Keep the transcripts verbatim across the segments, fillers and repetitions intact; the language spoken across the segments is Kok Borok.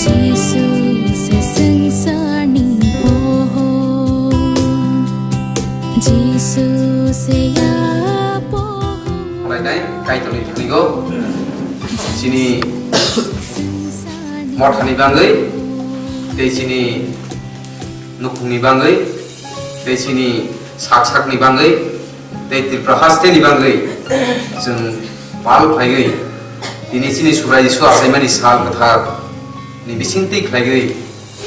Jisu se swngcharni pohor, Jisu se ya pohor. Khlainai Kaitorni thanigo chini mothani bagwi tei chini nukhungni bagwi tei chini sak sakni bagwi tei Tripura hasteni bagwi chwng pal phaiwi tini chini Subrai Jisu achaimani sal kwthar ni bisingtwi khlaiwi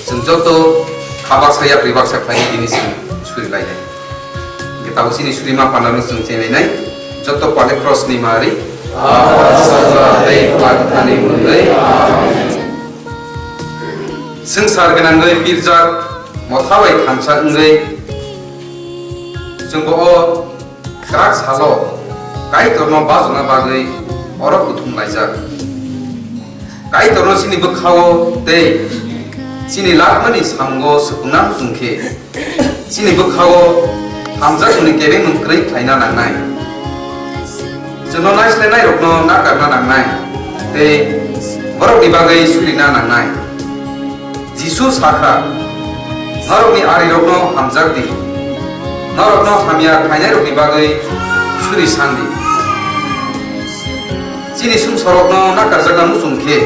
chwng joto kha baksa yakri baksa khlaiwi tini chwng suri lainai. Hwnkhe tabuk chini surima pandarno chwng chenglainai joto pale cross ni mari tei pal kwtharni mungwi. Swngchar gwnangwi pirjak motha bai thansa wngwi chwngbo o kwrak salo Kaitorno bajona bagwi oro kuthum laijak. Kaitorno chini bwkhao tei chini lakmani samungo swpwngna muchung khe, chini bwkhao hamjakmani kebengmung kwrwi khlaina nangnai. Chwngno naislainairokno nakarna nangnai tei borokni bagwi surina nangnai. Jisu sakha, "Norokni arirokno hamjak di, norokno hamya khlainairokni bagwi suri san di." Chini sumsorokno nakarjakna muchung khe,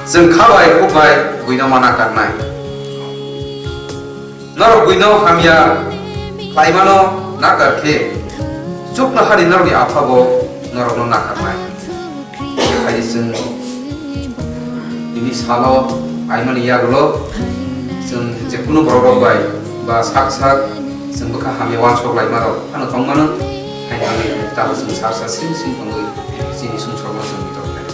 chwng kha bai kuk bai buino ma nakarnai. Norok buino hamya khlaimano nakar khe, chuknohani norokni Apha bo norokno nakarnai. Hai chwng tini salo aimani yagulo chwng jekunu borok rok bai ba sak sak chwng bwkha hamya uansuk laima rok phano tongmano, hai wngwi tabuk chwng sarsa sing sing tongwi chini sumsokno chwng bitok khlai.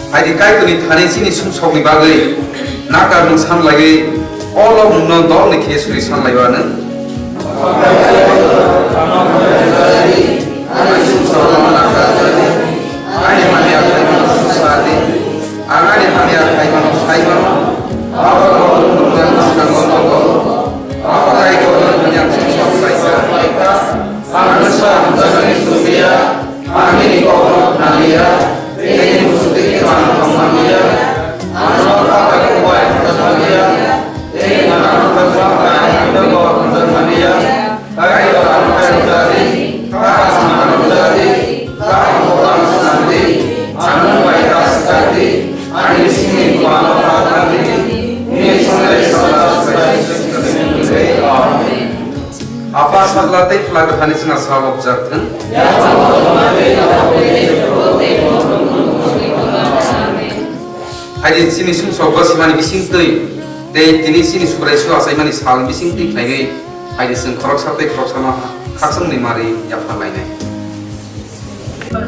Hai di Kaitorni thani chini sumsokni bagwi nakar nwng san laiwi, o lok nwngno dolni khe suri san laiwi anw. Ani hamya khlaimano sadi, ang ani hamya khlaimano khlaimano, abo rok nwng nwng ang swkango nogo, abo Kaitorno hamya sumsok khlaikha. Ang nwsa hamjaknani sumliya, ang nini kokno khnaliya, tei nini muchungtwi khe ang tongmanliya. Ang norok kabai kubai hamjakmanliya, tei nini nana hamjakma bai ang nobo hamjakmanliya. Kaitor ang khe rwjadi, kha ang nana rwjadi, kha ang kokno swnamdi, ang nwng bai ta swkakdi, ani bisingni bwkhano ta nangdi, nini songlai sala swbai swkakdi. Amen. Apa, Sajla tei Phola Kwthani chwngno salopjak thung. Hai di chini sumsok bo simani bisingtwi tei tini chini Subrai Jisu achaimani sal bisingtwi khlaiwi hai di chwng khoroksa tei khoroksano khakchangni mari yapharlainai.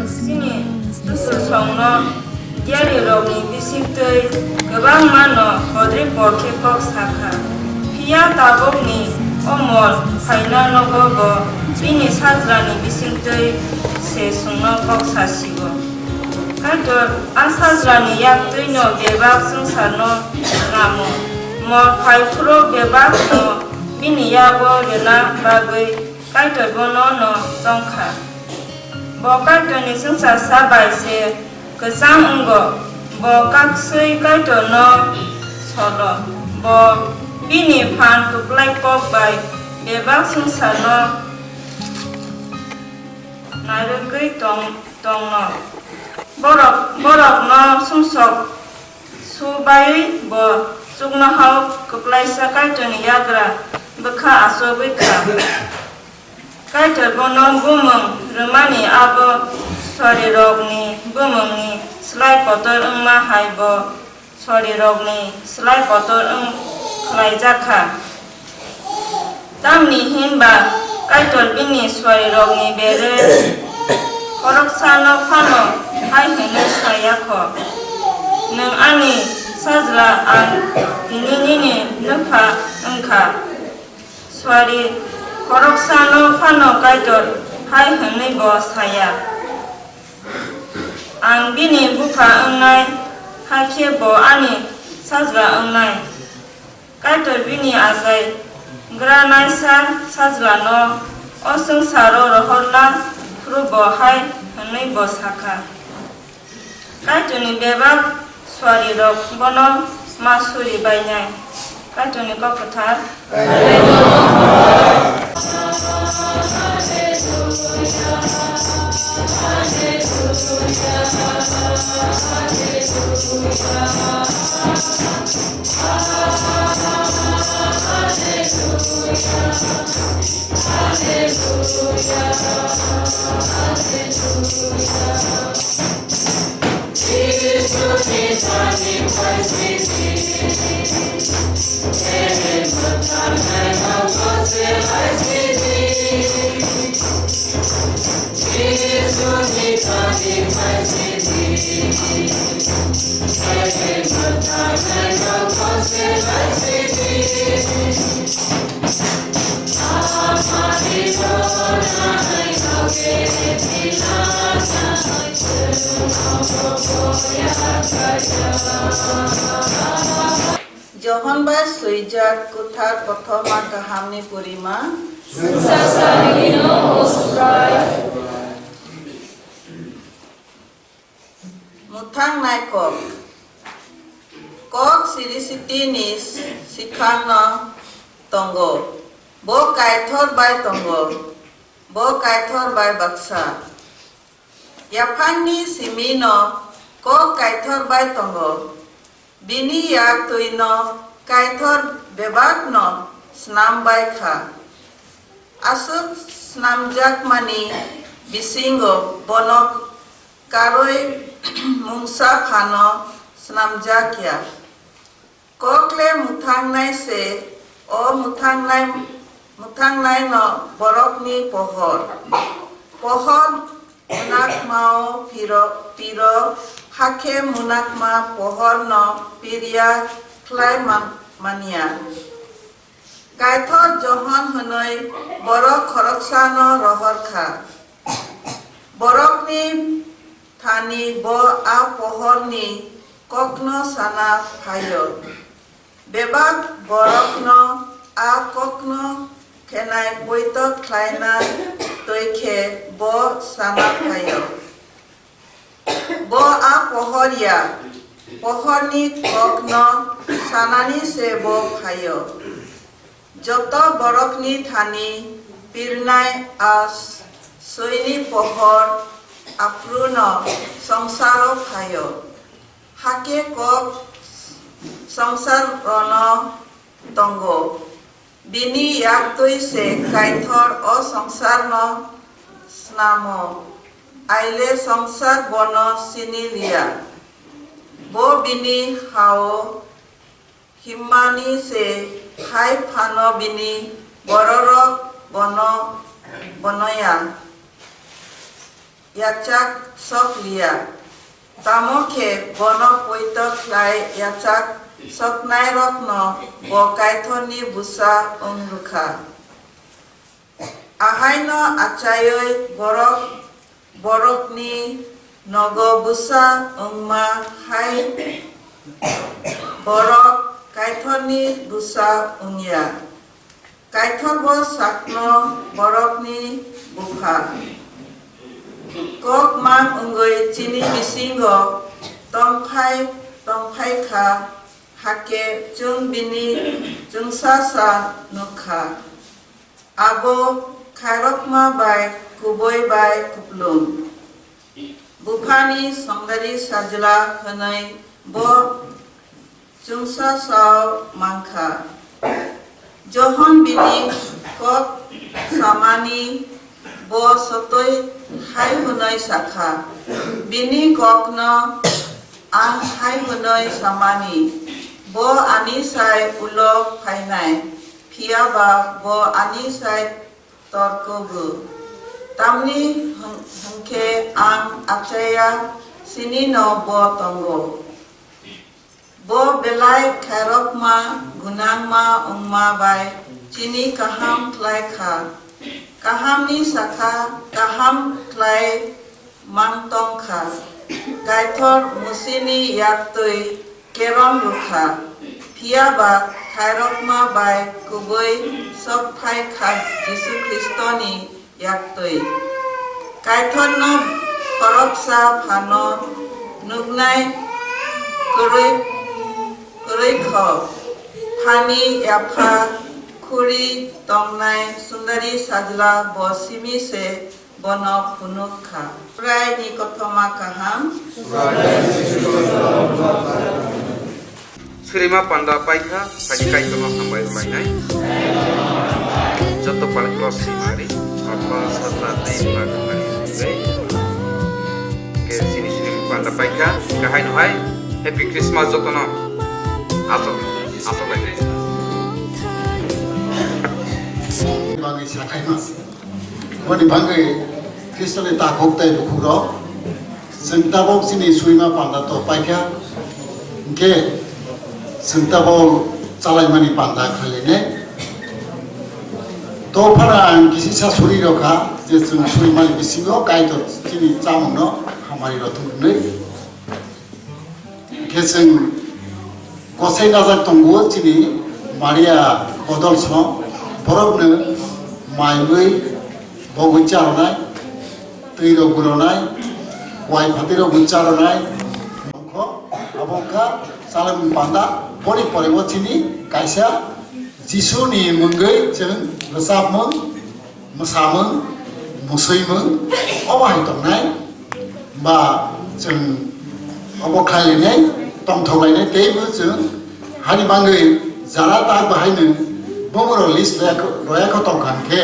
Chini bwswk songno diarirokni bisingtwi kwbangmano kodrikbo khe kok sa kha. Phiya tabukni o mol phaina nogo bo bini Sajlani bisingtwi se chwngno kok sa sigo. Kaitor a Sajlani yaktwino bebak swngcharno snamo. Mol phai phuru bebakno bini yago rwna bagwi Kaitor bono no tong kha. Bo Kaitorni chwngsacha bai se kwchang wngo. Bo kaksui Kaitorno solo. Bo bini phan kwplai kok bai bebak swngcharno narwgwi tong, tongno. Borok, borokno sumsok Subaiwi bo chuknohao kwplaisa Kaitorni yagra bwkha achugwi kha. Kaitor bono bumung rwmani abo suarirokni bumungni slai kotor wngma hai bo suarirokni slai kotor wng khlaijak kha. Tamni hwn ba Kaitor bini suarirokni bere khoroksano phano hai hwnwi sa ya kho, "Nwng ani Sajla, ang tini nini nwpha wng kha." Suari khoroksano phano Kaitor hai hwnwi bo sa ya. Ang bini bupha wngnai, hakhe bo ani sajla wngnai. Kaitor bini achai granaisa sajlano o swngcharo rohorna phuru bo hai hwnwi bo sa kha. Kaitorni bebak suarirok bono ma suri bainai. Kaitorni kok kwthar. Johon bai swijak kwthar kothoma kahamni purima. Sengsa sarigino o Subrai. Mwthang nai kok. Kok siri siti ni sikhang no tongo. Bo Kaitor bai tongo. Bo Kaitor bai baksa. Yaphangni simi no kok Kaitor bai tongo. Bini yak twi no Kaitor bebak no snam bai kha. Aswk snamjakmani bisingo bono karwi mungsa phano snamjak ya. Kok le mwthangnai se, o mwthangnai, mwthangnai no borokni pohor. Pohor munakmao piro, piro, hakhe munakma pohor no pirya khlai man, manya. Kaitor Johon hwnwi borok khoroksano rohor kha. Borokni thani bo a pohorni kokno sana phaio. Bebak borokno a kokno khenai poito khlaina twi khe bo sana phaio. Bo a pohor ya, pohorni kokno sanani se bo phaio. Joto borokni thani pirnai a s-, swini pohor aphruno songsaro phaio. Hakhe kok songsarono tongo. Bini yak twi se Kaitor o songsarno snamo, aile songsar bono sini liya. Bo bini ha-o himmani se, hai phano bini bororok bono, bono ya. Yachak sok liya. Tamo khe bono poito khlai yachak soknairokno bo Kaitorni bwsa wng rwkha. Ahaino achaiwi borok, borokni nogo bwsa wngma hai borok Kaitorni bwsa wngya. Kaitor bo sakno borokni bupha. Kok mang wngwi chini bisingo tongphai, tongphai kha, hakhe chwng bini chwngsasa nuk kha. Abo khairokma bai kubui bai kupulung. Buphani songdari sajla hwnwi bo chwngsasao mankha. Johon bini kok samani bo sotwi hai hwnwi sakha, bini kokno ang hai hwnwi samani, bo ani sai ulo phainai, phiya ba bo ani sai torkogo. Tamni hwn-, hwnkhe ang achaiya sinino bo tongo. Bo belai khairokma gwnangma wngma bai chini kaham khlai kha. Kahamni sakha kaham khlai mang tong kha. Kaitor Musini yak twi kerom rw kha, phiya ba khairokma bai kubui sok phai kha Jisu Khristoni yak twi. Kaitorno khoroksa phano nuknai kwrwi, kwrwi kho, phani yapha khuri tongnai sundari sajla bo simi se bono phunuk kha. Israilni kothoma kaham. Surima panda paikha, phaidi Kaitorno hambai rwlainai. Joto palik rosni mari, Apha, Sata, Tei, Pha, Thangmani mungwi. Ke sini surima panda paikha, kahai no hai, Happy Christmas jotono. Asok, asok lai. Bangwi sakai mas. Boni bangwi Khristoni takhuk tei bukhukrok, chwng tabok chini swima panda to paikha, hinkhe chwng tabok chalaimani panda khlainai. To phano ang kisisa suri rokha je chwng swimani bisingo Kaitor chini chamungno hamari rw thung hwnwi. Khe chwng kosai najak tongo chini Maria bodol song, borokno mai mui bogwi charonai, twi rok gwnanai, wai phatwi rok bo charonai. Abo wngkha chalokni panda, boni pore bo chini kaisa Jisuni mungwi chwng rwchapmung, mwsamung, muswimung, obo hai tongnai, ba chwng obo khlainai, tongthok lainai, teibo chwng hani bangwi jara tak bahaino bumung rok list roya kho, roya kho tongkha hinkhe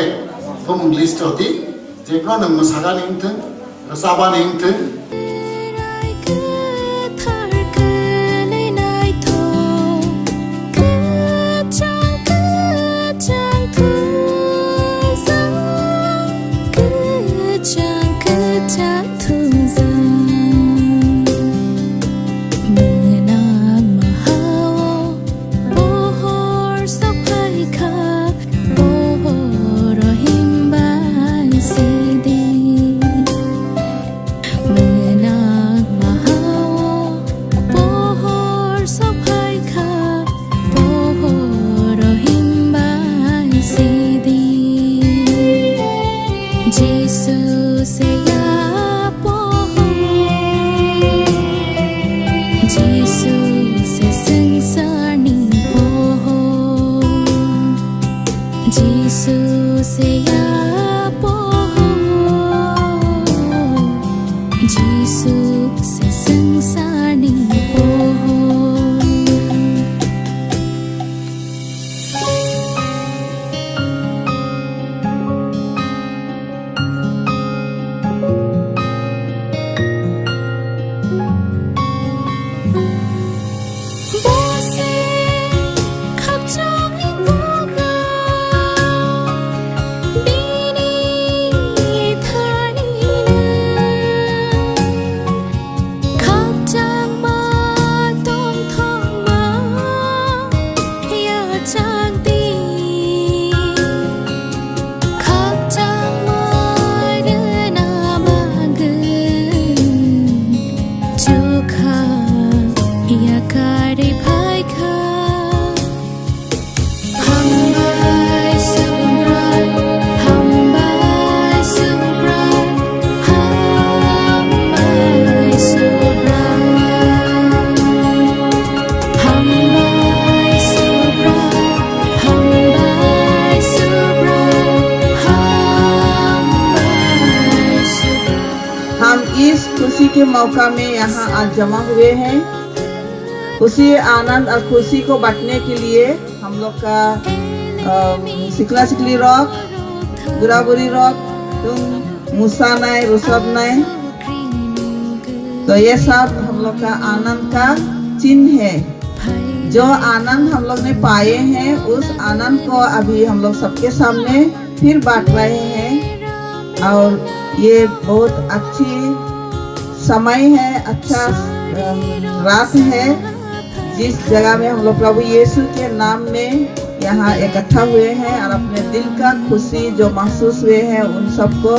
bumung list rw di, jephru nwng mwsakani wngthwng, rwchapani wngthwng. Rai kwthar kwlwi naithok, kwchang kwchang thungjak, kwchang kwchang thungjak. Mwnang mahao pohor sok phai kha, pohor himbai sidi. Mwnang mahao pohor sok phai kha, pohor himbai sidi. Jisu se ya pohor, Jisu se swngsarni pohor. Jisu se ya pohor, Jisu se swngsarni pohor. Khakchangma tongthokma yachakdi. Khakchangma rwna bagwi chukha yakarwi phaikha. Hambai Subrai, Hambai Subrai, Hambai Subrai. Hambai Subrai, Hambai Subrai, Hambai Subrai. हम इस खुशी के मौका में यहाँ आज जमा हुए हैं। खुशी, आनंद और खुशी को बांटने के लिए हम लोग का, अम, sikla sikli rok, bura buri rok, tum musa nai, rusab nai। तो ये सब हम लोग का आनंद का चिन्ह है। जो आनंद हम लोग ने पाए हैं, उस आनंद को अभी हम लोग सबके सामने फिर बांट रहे हैं। और ये बहुत अच्छी समय है, अच्छा, अम, रात है, जिस जगह में हम लोग प्रभु यीशु के नाम में यहाँ इकट्ठा हुए हैं और अपने दिल का खुशी जो महसूस हुए हैं, उन सबको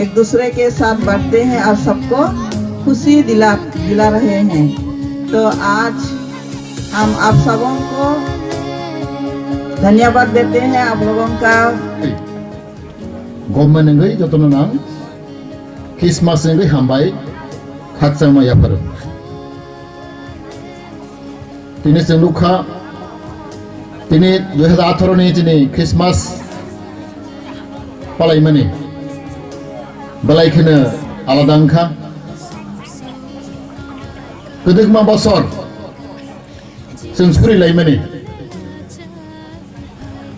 एक दूसरे के साथ बांटते हैं और सबको खुशी दिला दिला रहे हैं। तो आज हम आप सबों को धन्यवाद देते हैं आप लोगों का। Government wngwi jotono nang Christmas wngwi hambai khakchangma yapharo. Tini chwng nukha, tini dui hazar atharo ni chini Christmas palaimani belai kheno alada wngkha. Kwdwkma bosor chwng suri laimani.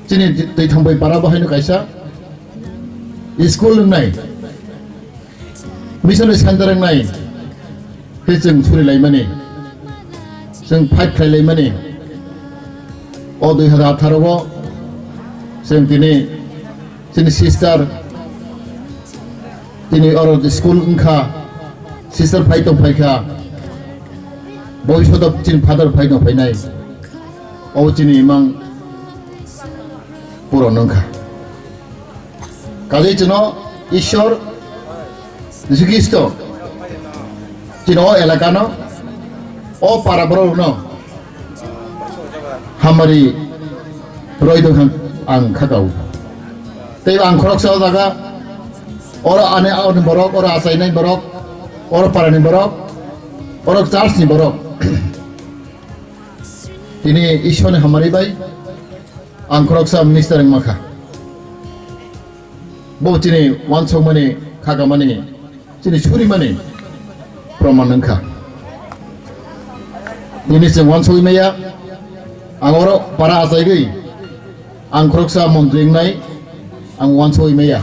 Chini Twithangbai para bo haino kaisa school wngnai, missionary center wngnai, tei chwng suri laimani, chwng fight khlai laimani. O dui hazar atharo o chwng tini chini sister tini oro school wngkha, sister phai tong phaikha, boi sodo chini father phai tong phainai, o chini imang puron wngkha. Kajai chwngno Ishwar Jisu Khristo chini o elakano, o para borokno hamari roi tong ang khakao. Tei ang khoroksa o jaga, oro ani aoni borok, oro achainai borok, oro parani borok, oro church ni borok. Tini Ishwar ni hamari bai ang khoroksa minister wngma kha. Bo chini wansokmani, khakamani, chini surimani proman wngkha. Tini chwng wansogwi maya, ang oro para achaigwi ang khoroksa montri wngnai, ang wansogwi maya.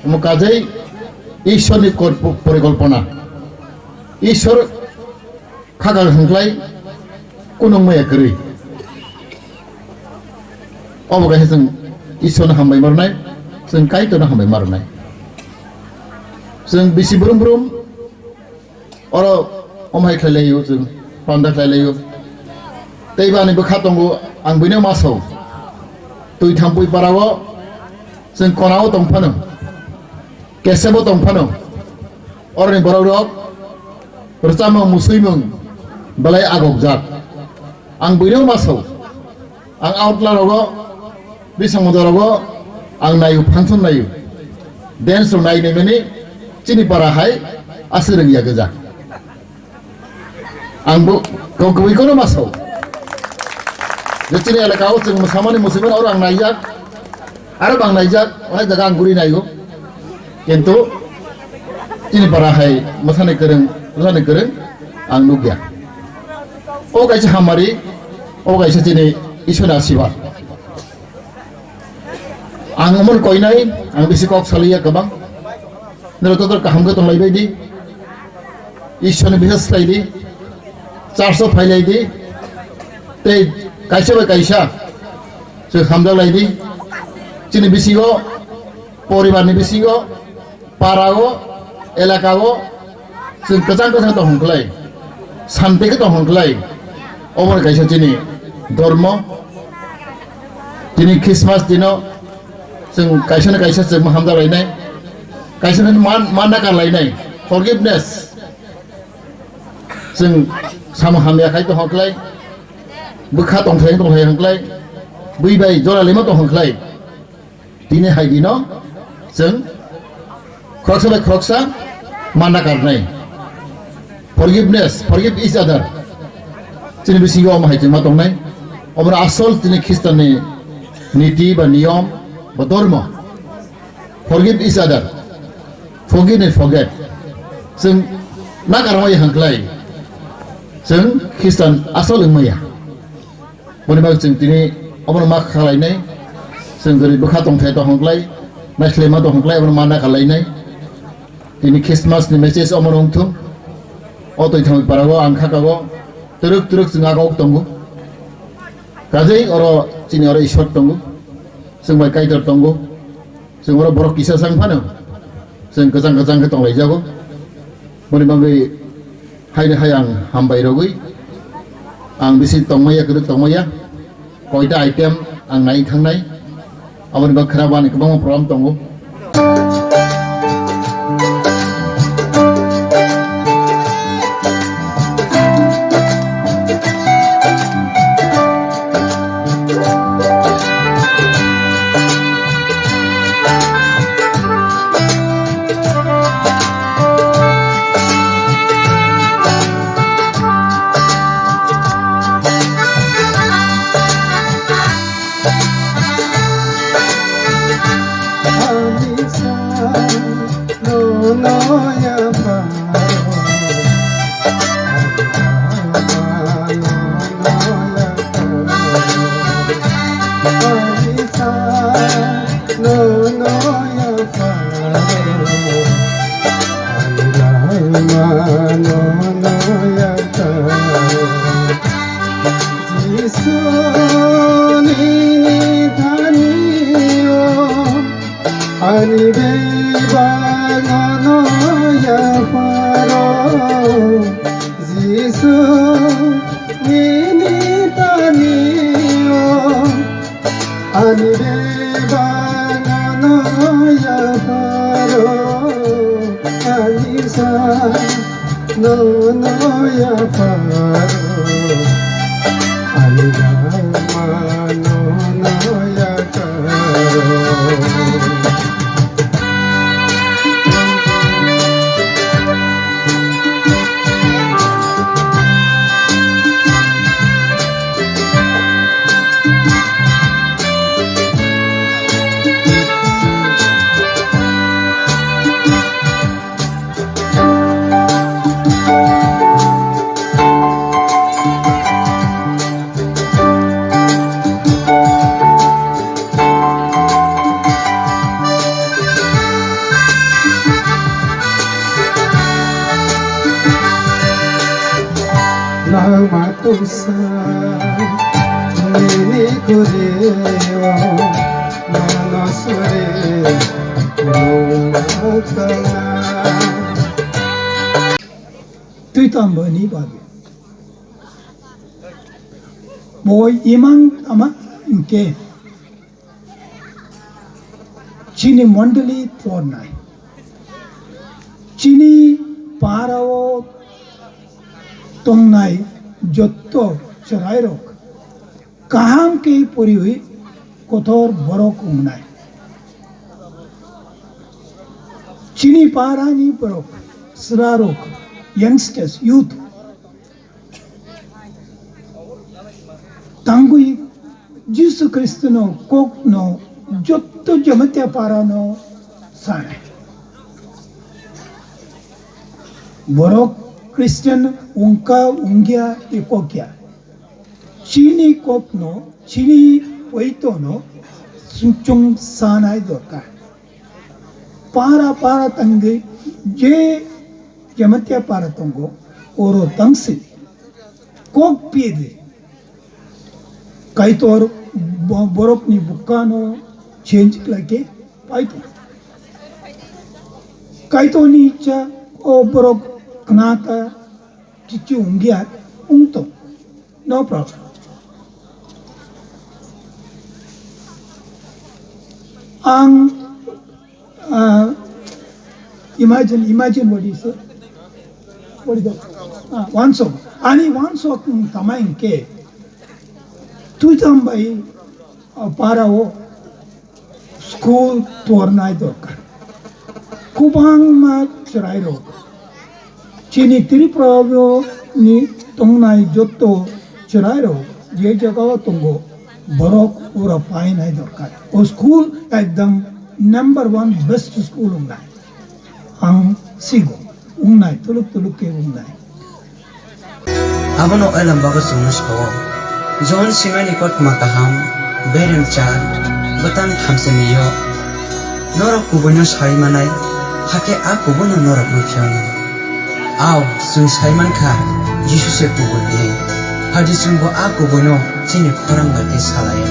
Omo kajai Ishwar ni kor-, porikolpona. Ishwar khakang hwnklai kunung maya kwrwi. Obo kaisa chwng Ishwarno hambai ma rwnai, chwng Kaitorno hambai ma rwnai. Chwng bisi brum brum oro omhai khlai laio, chwng panda khlai laio. Tei bani bwkha tongo, ang buino ma sao. Twi thampui parao chwng konao tong phano, kesebo tong phano, oroni borok rok rwchapmung, muswimung belai agokjak. Ang buino ma sao. Ang outla rogo, bising moda rogo ang naio, function naio. Dance rok nai nai mani chini para hai aswk rwngya gwja. Ang bo kok kobui kono ma sao. Je chini elaka o chwng mwsamani, muswimani oro ang naijak. Aro bang naijak, onek jaga ang guri naio. Kintu chini para hai mwsani kwrwng, mwsani kwrwng ang nukya. O kaisa hamari, o kaisa chini Ishwarni asirwad. Ang omono koinai, ang bisi kok saliya kwbang. Nero totor kaham khe tonglai bai di. Ishwarni biswas khlai di. Church o phai lai di. Tei kaisa bai kaisa se hamjak lai di. Chini bisingo, poribar ni bisingo, para o, elaka o, chwng kwchang kwchang tong hwn khlai, santi khe tong hwn khlai. Obo kaisa chini dormo. Tini Christmas dino chwng kaisa na kaisa chwng hamjak lainai, kaisa na man, man na kar lainai, forgiveness. Chwng samung hamya khai tong hwn khlai, bwkha tongthai tongthai hwn khlai, bui bai jora lema tong hwn khlai. Tini hai dino chwng khoroksa bai khoroksa manna karnai. Forgiveness, forgive each other. Chini bisingo omo hai chwngma tongnai. Omo asol chini Khristanni niti ba niyom ba dormo. Forgive each other. Forgive and forget. Chwng na karmai hwn khlai. Chwng Khristan asol wngmaya. Boni bagwi chwng tini omono ma kha lainai, chwng jori bwkha tongthai tong hwn klai, naislema tong hwn klai, omono ma na kha lainai. Tini Christmas ni message omono wng thung. O twi thangwi parao ang kha kago, twrwk twrwk chwng agok tongo. Kajei oro chini oro Ishwar tongo, chwng bai Kaitor tongo, chwng oro borok kisa sang phano chwng kwchang kwchang khe tong lai jago. Boni bagwi Haino hai ang hambai rogwi, ang bisi tongmaya, kwrwk tongmaya, koita item ang nai thangnai, aboni bagwi khwna bani kwbangma program tongo. Nini thani o ani bebak no yapharo, Jisu nini thani o ani bebak no yapharo, ani sa no no yapharo, ani lama no no yapharo. Lama tusa nini kureo, mano sore lama tana. Twi tamba ni babi. Bo imang ama inke. Chini mondoli tornai. Chini parao tongnai jotto chwrairok kaham khe poriwi kotor borok wngnai. Chini parani borok, srarok, youngsters, youth, tangwi Jisu Khristono kokno jotto Jamatia parano sanai. Borok Christian wngkha wngya tei kokya. Chini kokno, chini poitono sumchung sanai dorkar. Para para tangwi je Jamatia para tongo, oro tangsi kok pidi. Kaitor bo-, borokni bukkano change khlaikhe paito. Kaitorni icha o borok khnaka kichu wngya wngto. No problem. Ang, ah, imagine, imagine what is it? What is that? Ah, wansok. Ani wansok, mm, tama hwnkhe. Twi tam bai, ah, para o school tornai dorkar. Kwbangma chwrairok, chini Tripura ni tongnai jotto chwrairok je jagao tongo, borok ura painai dorkar. O school ekdam number one best school wngnai. Ang sigo wngnai, tuluk tuluk khe wngnai. Abono Oilam Baba chwngno sao, Johon Simaini kothoma kaham, berem cha, bwtang thamsani yo. Norok kubuino sai manai, hakhe a kubuino norokno phiyoknai. Ao, chwng sai mankha, Jisu se kubui hwnwi. Phaidi chwngbo a kubuino chini khorang bai khe salaiya.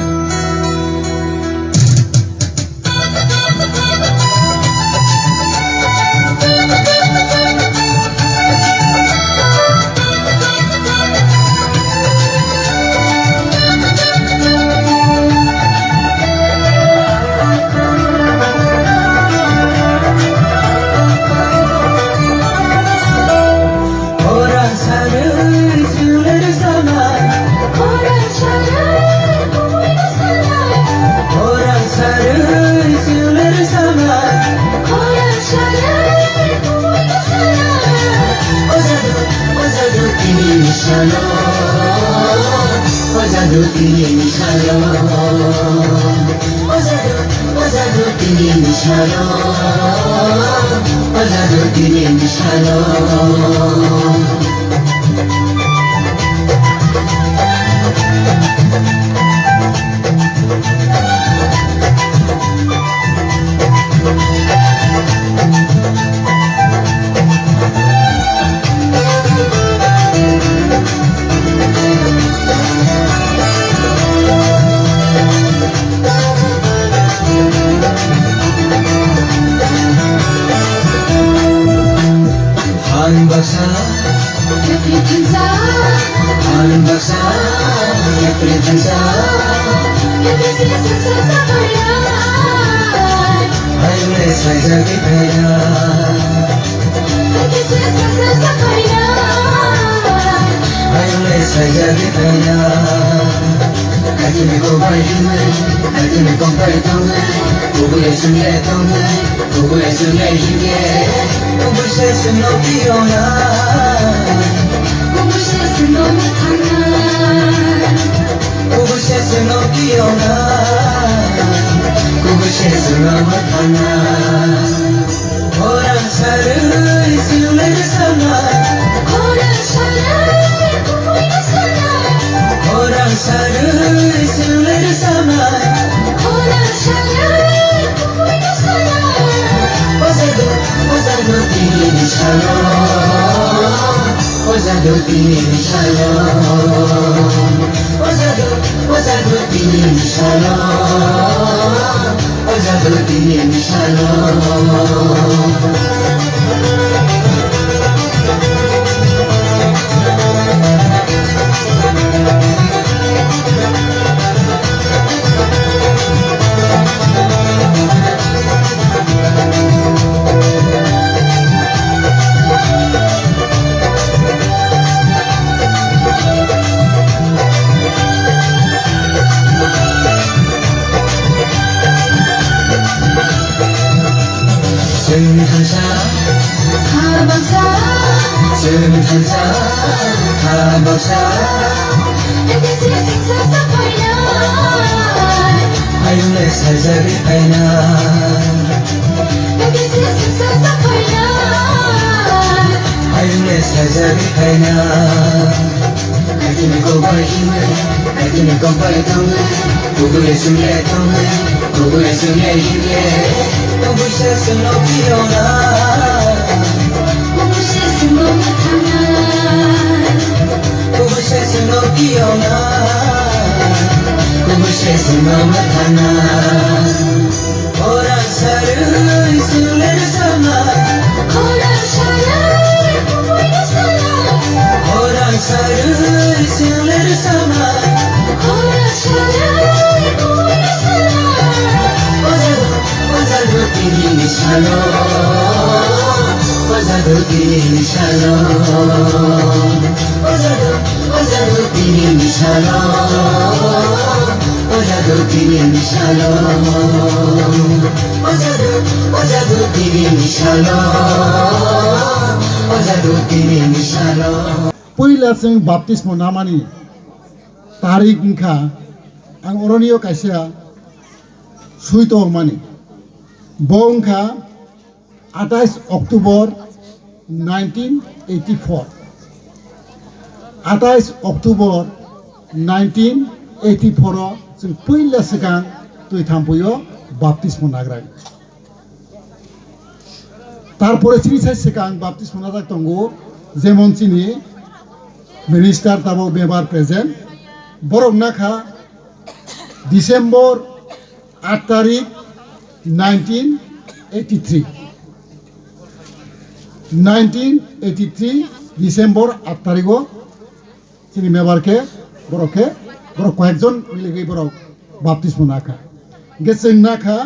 Baksa, yakni thansa, ang baksa, yakni thansa. Ayung le saijagwi phaina. Ayung le saijagwi phaina. Kaitini kok bai himwi, kaitini kok bai tongwi, kubui swngle tongwi, kubui swngle himye, kubui se swngno kiyona. Kubui se swngno mwthangna. Kubui se swngno kiyona. Kubui se swngno mwthangna. Khorang sarwi swngle rwsana. Khorang sarwi kubui rwsana. Khorang sarwi swngle rwsana. Khorang sarwi kubui rwsana. O jadu, o jadu tini salo. O jadu tini salo. O jadu, o jadu tini salo. O jadu tini salo. Chwng thansa, ha baksa. Chwng thansa, ha baksa. Ayung le saijagwi phaina. Ayung le saijagwi phaina. Kaitini kok bai himwi, kaitini kok bai tongwi, kubui swngle tongwi, kubui swngle himye, kubui se swngno kiyona. Kubui se swngno mwthangna. Kubui se swngno kiyona. Kubui se swngno mwthangna. Khorang sarwi swngle rwsana. Khorang sarwi kubui rwsana. Khorang sarwi swngle rwsana. Khorang sarwi kubui rwsana. O jadu, o jadu tini salo. O jadu tini salo. O jadu, o jadu tini salo. O jadu tini salo. O jadu, o jadu tini salo. O jadu tini salo. Puila chwng baptismo namani tarik wngkha, ang oronio kaisa swi tongmani. Bo wngkha atais October nineteen eighty-four. Atais October nineteen eighty-four o chwng puila swkang Twithampuio baptismo nagrai. Tarpore chini sai swkang baptismo najak tongo, jemon chini minister tabok bebar present, borok nakha December aat tarik nineteen eighty-three. Nineteen eighty-three December aat tarigo chini mebar khe borok khe borok koyekjon miligwi borok baptismo nakha. Hingke chwng nakha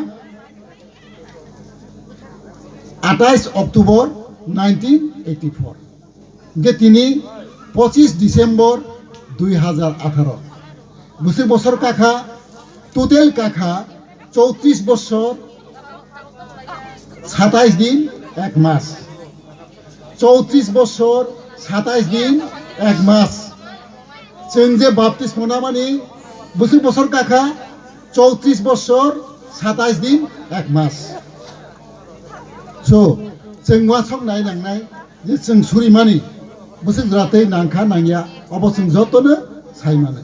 atais October nineteen eighty-four. Hingke tini pochis December dui hajar atharo. Bwswk bosor kakha, total kakha chowtris bosor satais din ek mas. Chowtris bosor satais din ek mas. Chwng je baptismo namani bwswk bosor kakha chowtris bosor satais din ek mas. So, chwng uansuk nai nangnai je chwng surimani bwswk jora tei nangkha nangya, obo chwng jotono sai mano.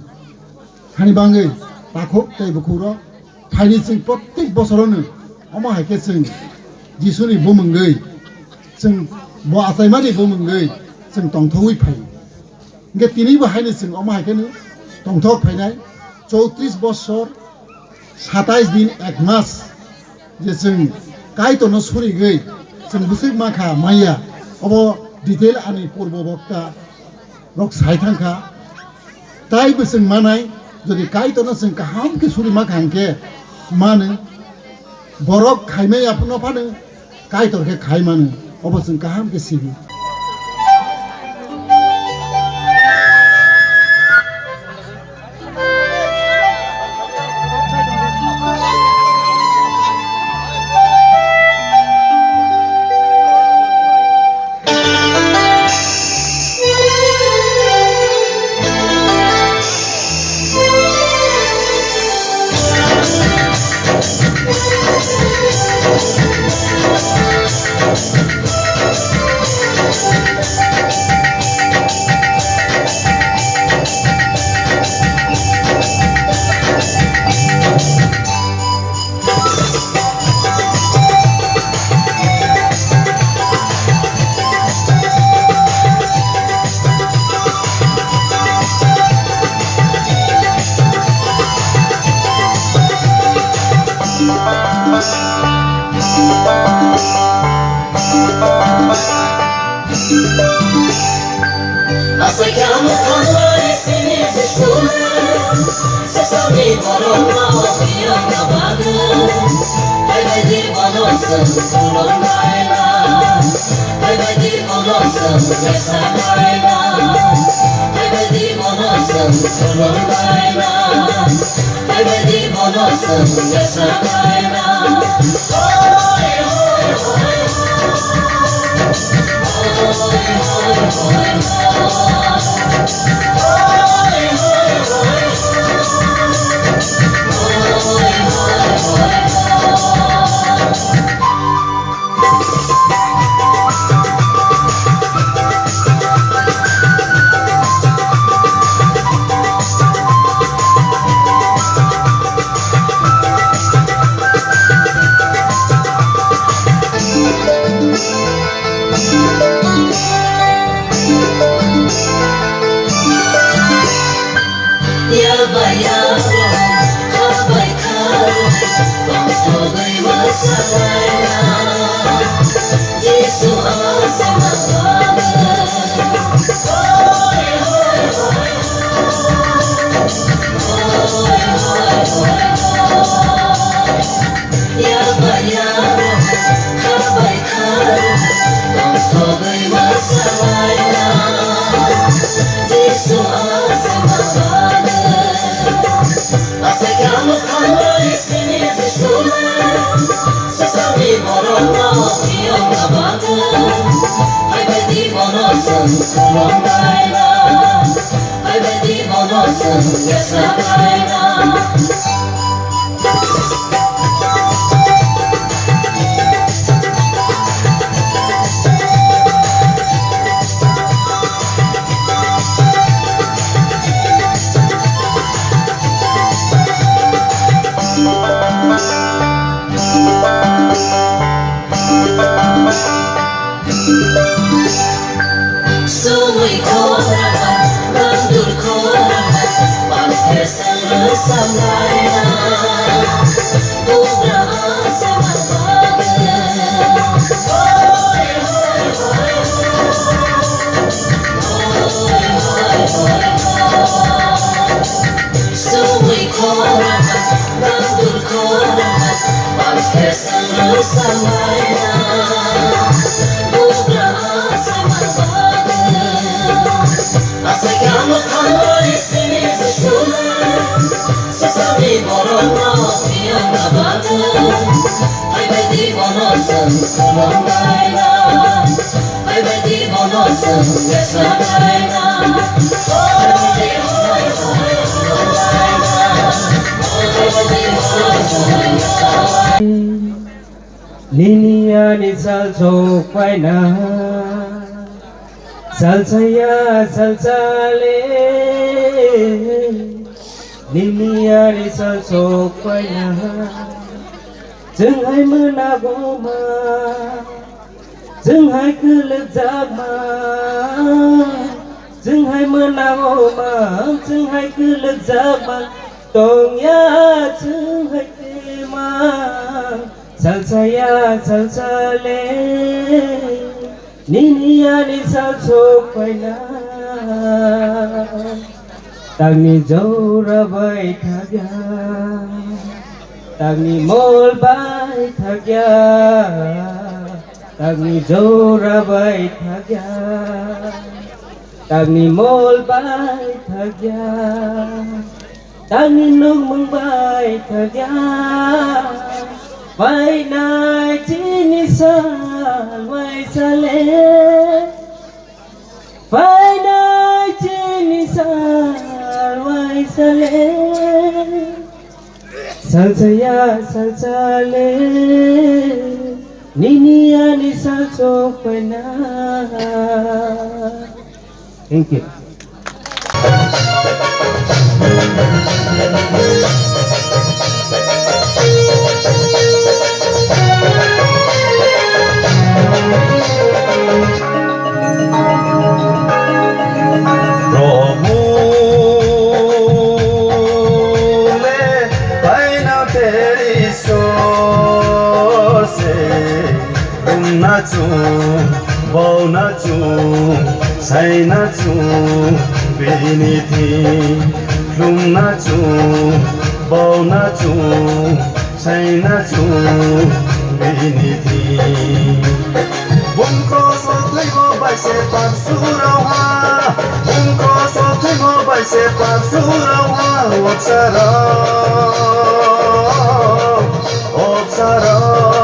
Hani bangwi takhuk tei bukhukrok phaini chwng prottek bosorono omo hai khe chwng Jisuni bumungwi, chwng bo achaimani bumungwi chwng tongthogwi phaio. Hingke tinibo haino chwng omo hai kheno tongthok phainai chowtris bosor satais din ek mas je chwng Kaitorno surigwi chwng bwswk mankha manya, obo detail ani purbo bokta rok sai thangkha. Tai bwswng manai, jodi Kaitorno chwng kaham khe suri ma kha hwnkhe mano, borok khaimaya phano phano Kaitor khe khai mano, obo chwng kaham khe sidi. Nini ani sal sok paina, sal saya sal sale. Nini ani sal sok paina, chwng hai mwnago ma. Chwng hai kwlwkjakma, chwng hai mwnago ma, chwng hai kwlwkjakma, tongya chwng hai twima, salsaya salsale. Nini ani sal sok phaina, tangni jora bai thagya, tangni mol bai thagya, tangni jora bai thagya, tangni mol bai thagya. Tangni nukmung bai thagya, phainai chini sal bai sale, phainai chini sal bai sale. Salsaya salsale, nini ani sal sok phaina. Thank you. Prabhu le paina teri so se. Rungna chung, bauna chung, saina chung, bini thing. Rungna chung, bauna chung, saina chung, bini thing. Bungko so thwibo bai se pap surao ha, bungko so thwibo bai se pap surao ha, wapsarao. Obsarao,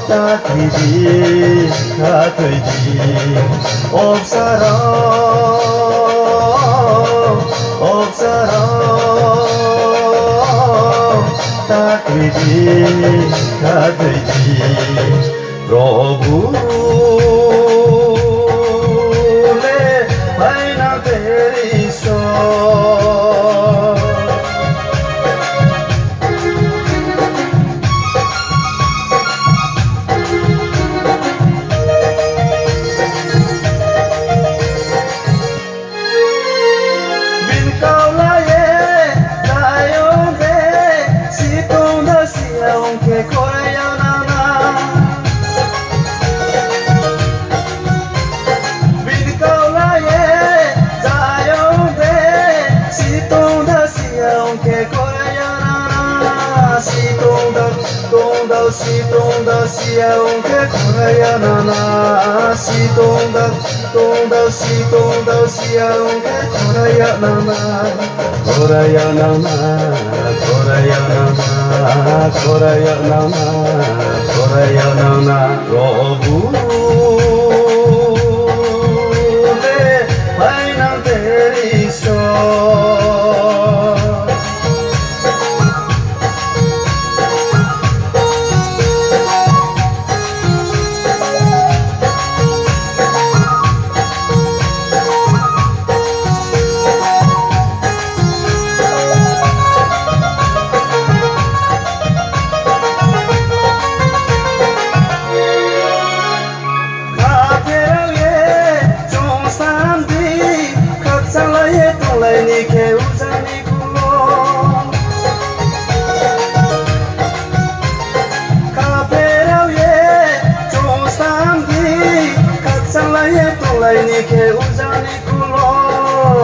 ta thwidi, ta thwidi. Obsarao, obsarao, ta thwidi, ta thwidi. Prabhu le phaina teri so. Bin kaulaye, dayong de, situng da siya ungke koraya nana. Bin kaulaye, dayong de, situng da siya ungke koraya nana. Situng da, tung da, situng da siya ungke koraya nana. Situng da, Tongdao si, tongdao si, ang khe khoraya nangna, khoraya nangna, khoraya nangna, khoraya nangna, khoraya nangna, Prabhu le phainang teri so. Kha pherao ye chwng samdi, khakchang lai ye tong lai ni khe ujani kulo. Kha pherao ye chwng samdi, khakchang lai ye tong lai ni khe ujani kulo.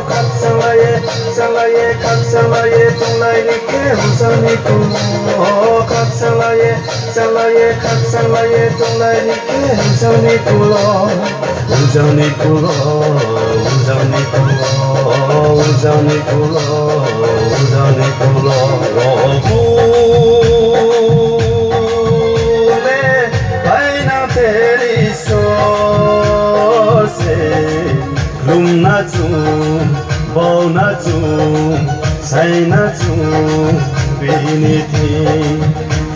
Khakchang lai ye, chang lai ye, khakchang lai ye tong lai ni khe ujani kulo. Khakchang lai ye, Chalaye, khak chalaye, tonglaini khe, ujangni kulo, ujangni kulo, ujangni kulo, ujangni kulo, ujangni kulo, rogo le, paina teri so se. Lungna chung, bauna chung, saina chung, bini thing.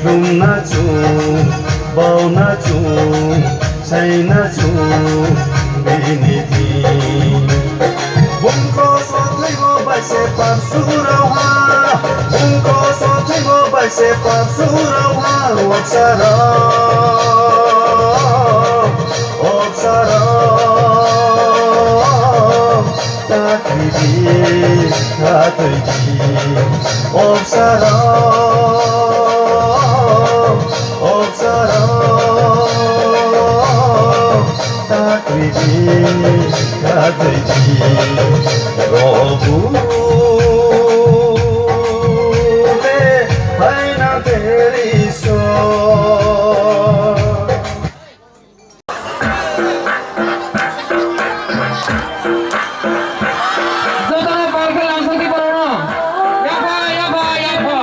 Lungna chung, bauna chung, saina chung, bini thing. Bungko sothaibo bai se pap surao ha, bungko sothaibo bai se pap surao ha, wapsarao. Obsarao, ta thwidi, ta thwidi. Obsarao, obsarao, Takriti khajaisi robu le haina teriso. Jotono bol khe lamsokdi borokno. Yapha, yapha, yapha.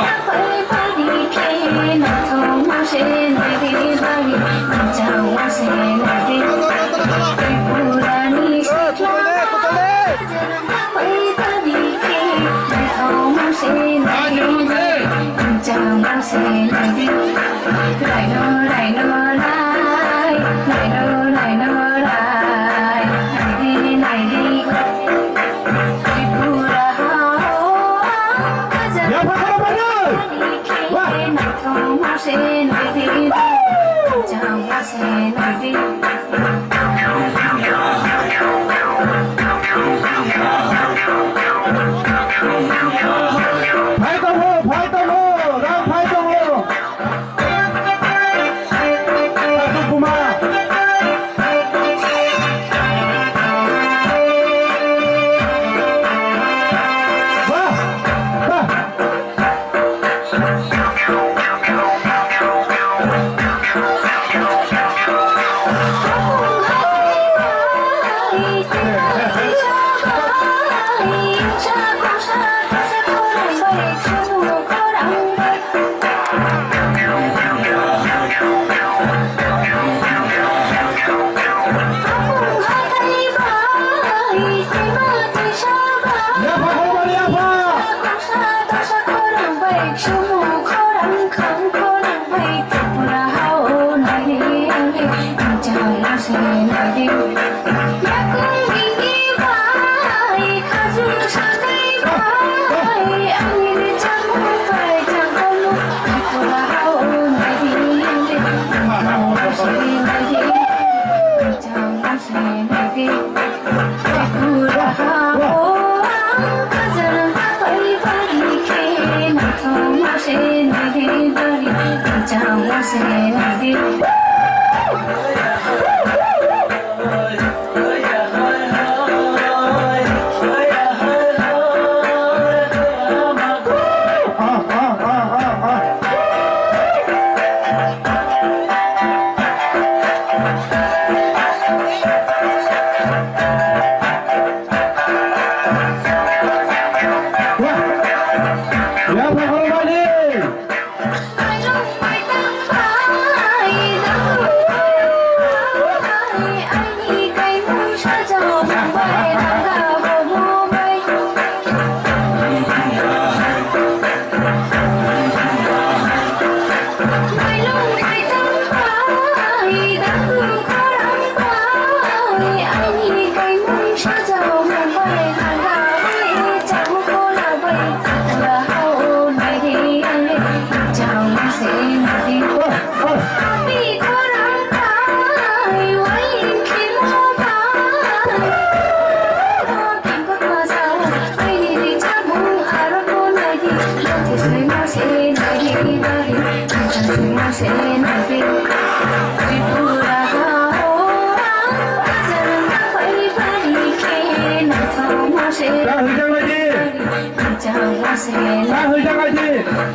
Phai tongo, phai tongo, rang phai tongo. Satung Kumar. Bah, bah.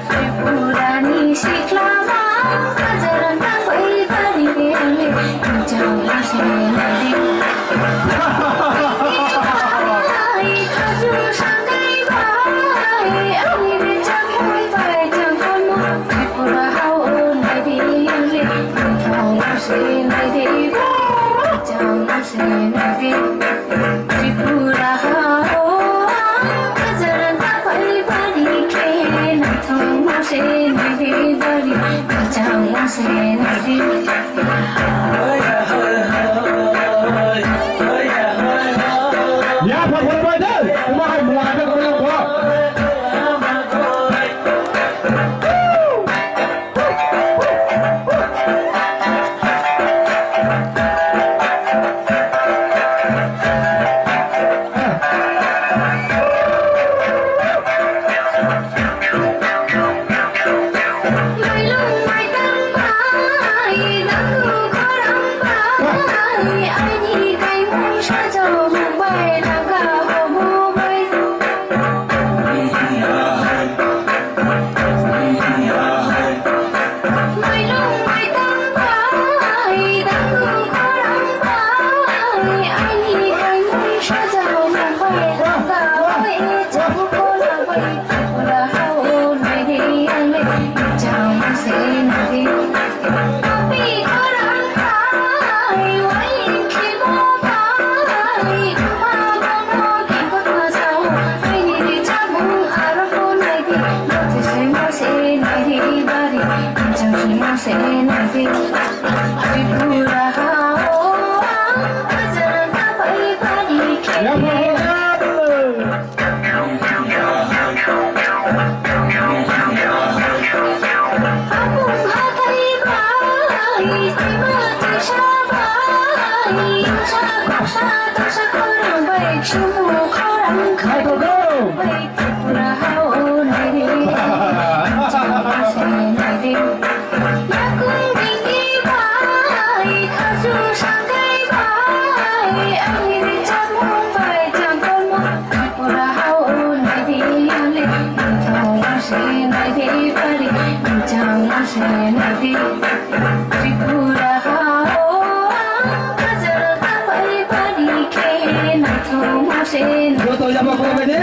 Tripurani siklama, hajar tangwi bari, ang jang se nadi. Ai, khajur sangai bai, ani rijak bai, bai jang kono, Tripura hao nadi, ang jang se nadi, jang se nadi. Tripura hao, hajar tangwi bari khe, naithok se nadi bari, jang se nadi. Joto yaba khorokbai de.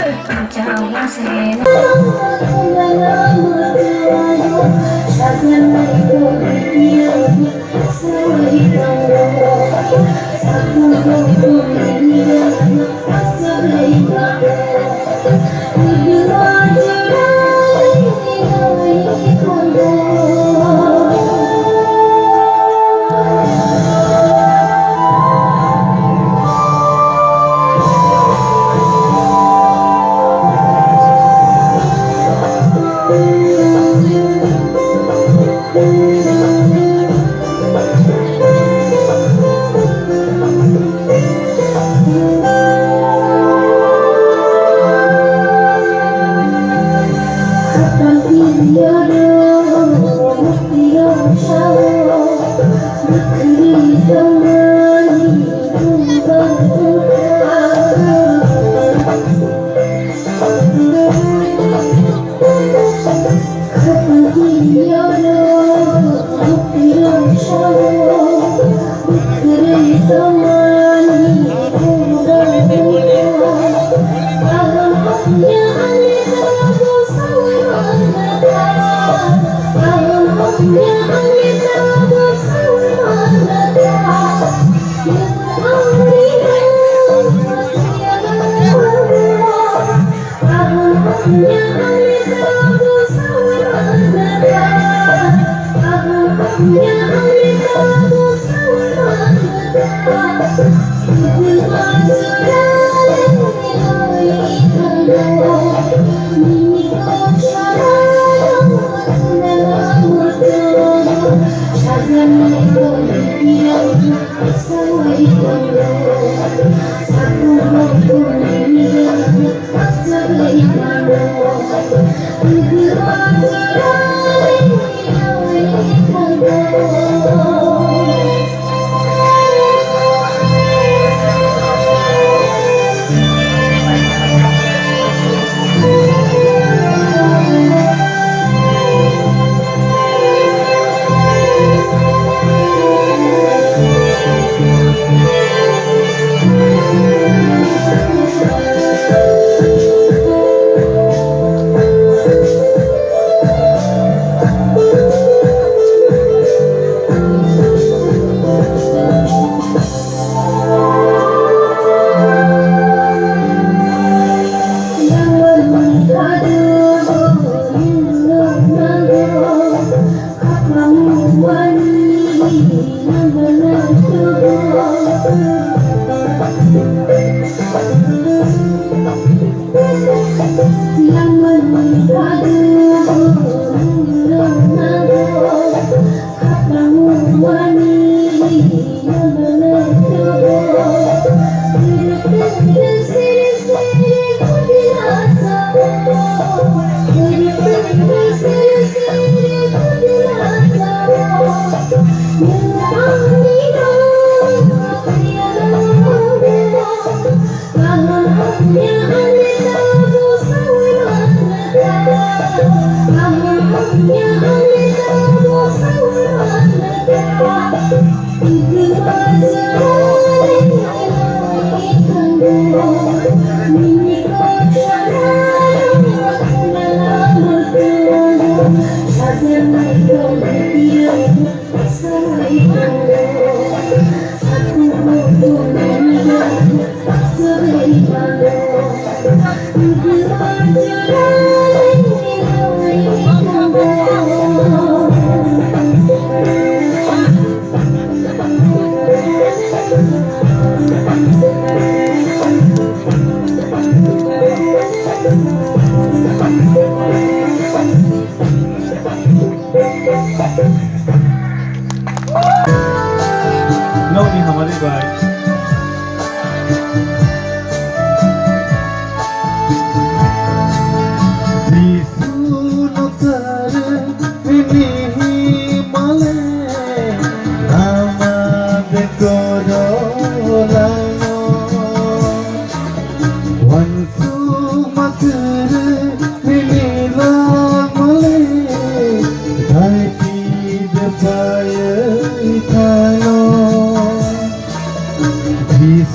Nokni hamari bai.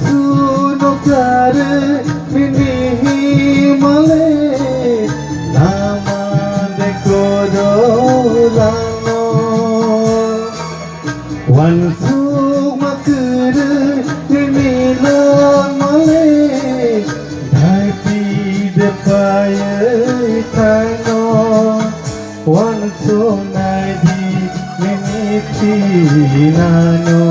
Suno kare mini himale nama de koro lano. Wansuk makere mini lamale daipi de paye thaino. Wansuk nai di mini thinano.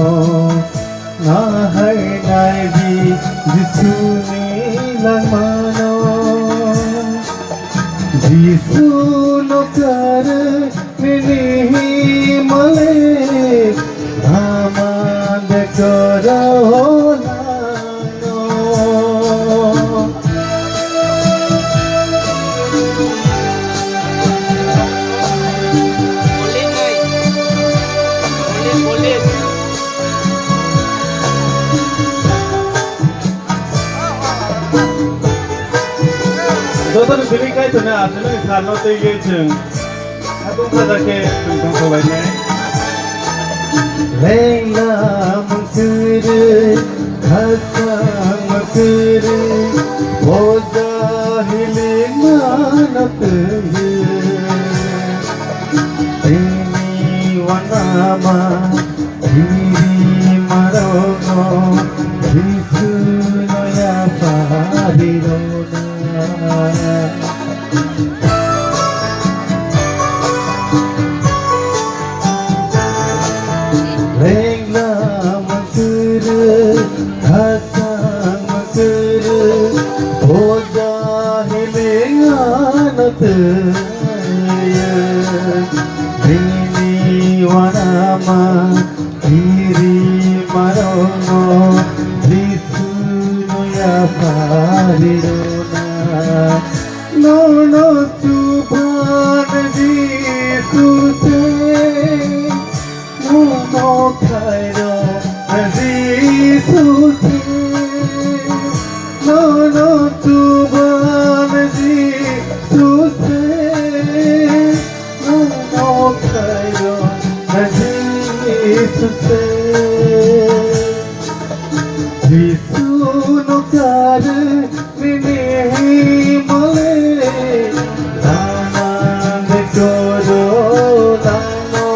Nahai nai di Jisuni langmano. Jisu no kare mini himale ama de koro lano. Jotono tini Kaitorni aswkni salno twiwi chwng hakung khaja khe chwng tong sobainai. Lengla mwkhwrwi, khasang mwkhwrwi, boja hiling mano twiwi. Tini wanama Biri marokno Jisu no yapari rona. Lengla mwkhwrwi, khasang mwkhwrwi, boja hiling ano twiwi. Bini wanama Kiri marono Jisu no yapari rona. Nono chuban Jisu se, nono khairo Jisu se. Nono chuban Jisu se. Nono khairo Jisu se. Jisu no kare mini himale lama de koro lano.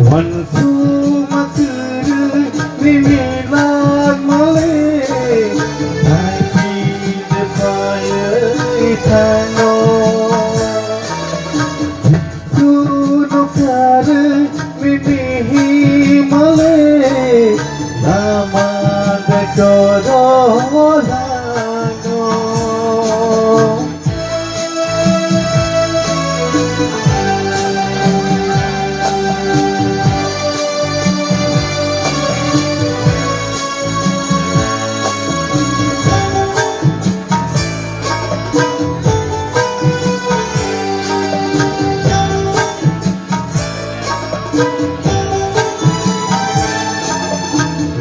Wansuk makere mini langmale daipi de paye thaino. Suno kare mini himale lama de koro lano.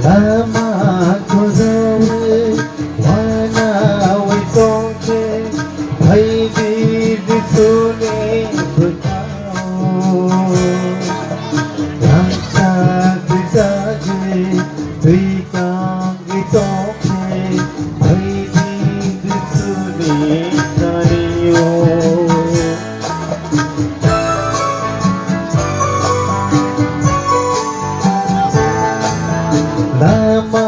Lama kojawe wanawi tongkhe, phaidi Jisuni bwkhao. Rangchak rijagwi twi kangwi tongkhe, phaidi Jisuni thani-o. Lama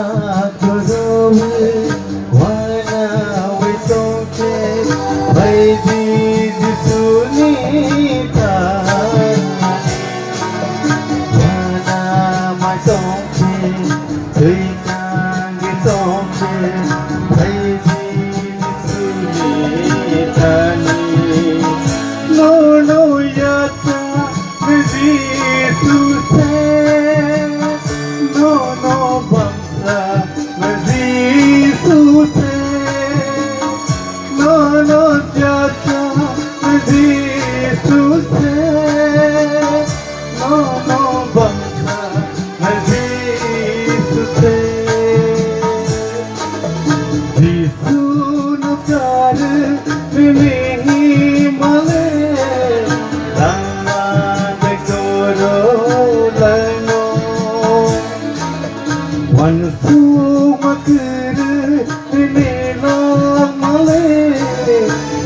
Tuma kwrwi nini lamale,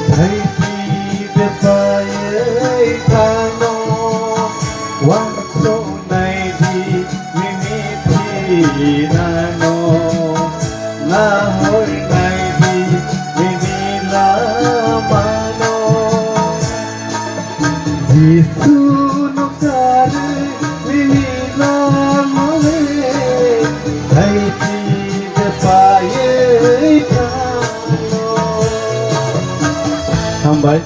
thaiphi de paiwi thano, wansuknai di nini thinano, nahornai di nini lamano. Jisu no karwi nini lamale, thaiphi de paiwi thano. Hambai.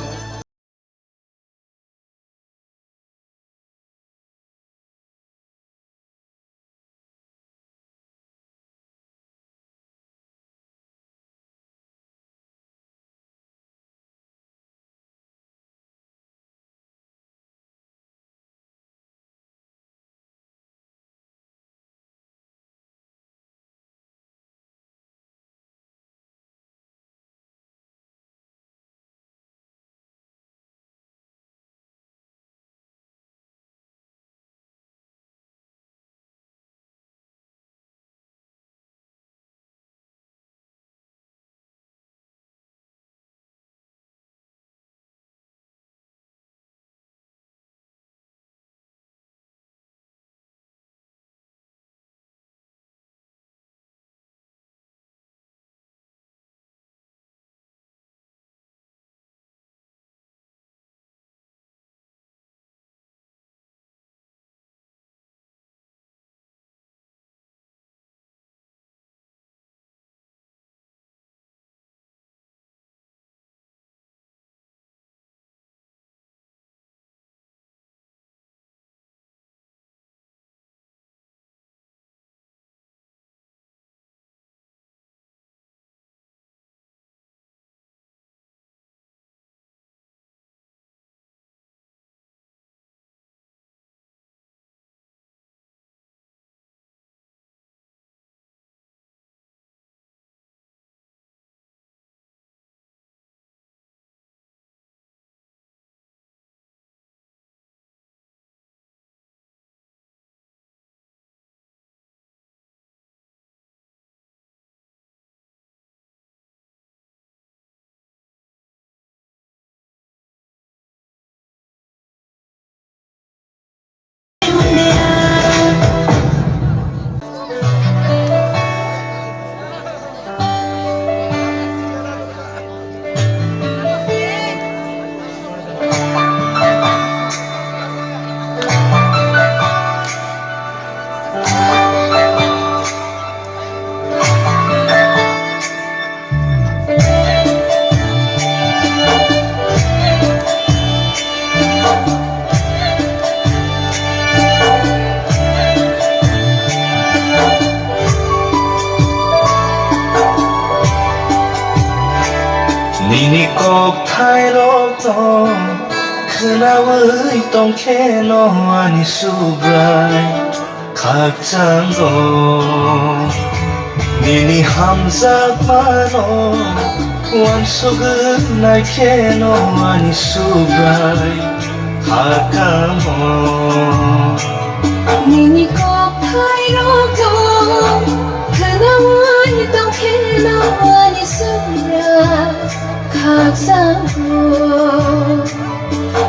Nini kokthairokno khwnaui tongkheno ani Subrai khakchango. Nini hamjakmano uansugwi naikheno ani Subrai khakamo. Nini kokthairokno khwnaui tongkheno ani Subrai khakchango.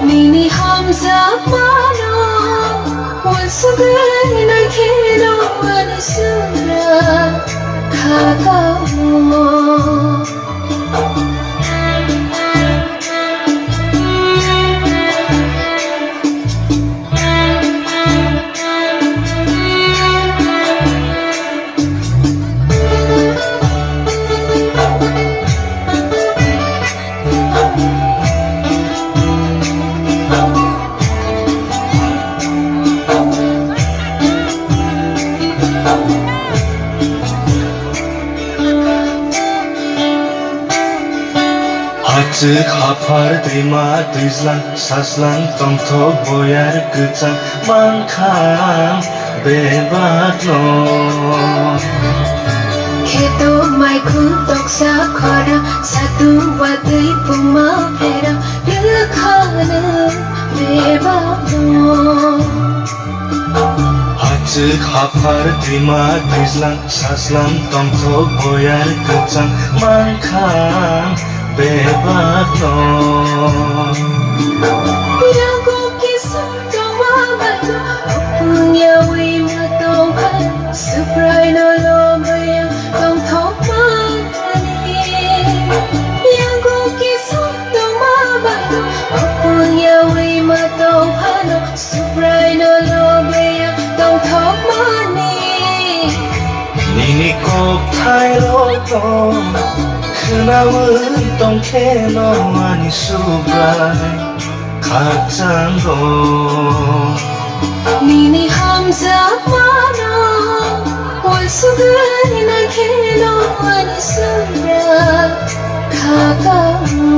Nini hamjakmano uansugwi naikheno ani Subrai khakamo. Hachwk haphar twima twijlang saslang tongthok boyar kwchang mankha bebakno. Kheto maikhun toksa khora satu watwi puma phera rwkhano bebakno. Hachwk Haphar twima twijlang sajlang tongthok boyar kwchang mankha bebakno. Yago kisa tongma bai, opung yaui ma tongphai, Subraino lobwi ang tongthok mani. Yago kisa tongma bai, opung yaui ma tongphano, Subraino lobwi ang tongthok mani. Nini kokthairokno khwnaui tongkheno ani Subrai khakchango. Nini hamjakmano uansugwi naikheno ani Subrai khakamo.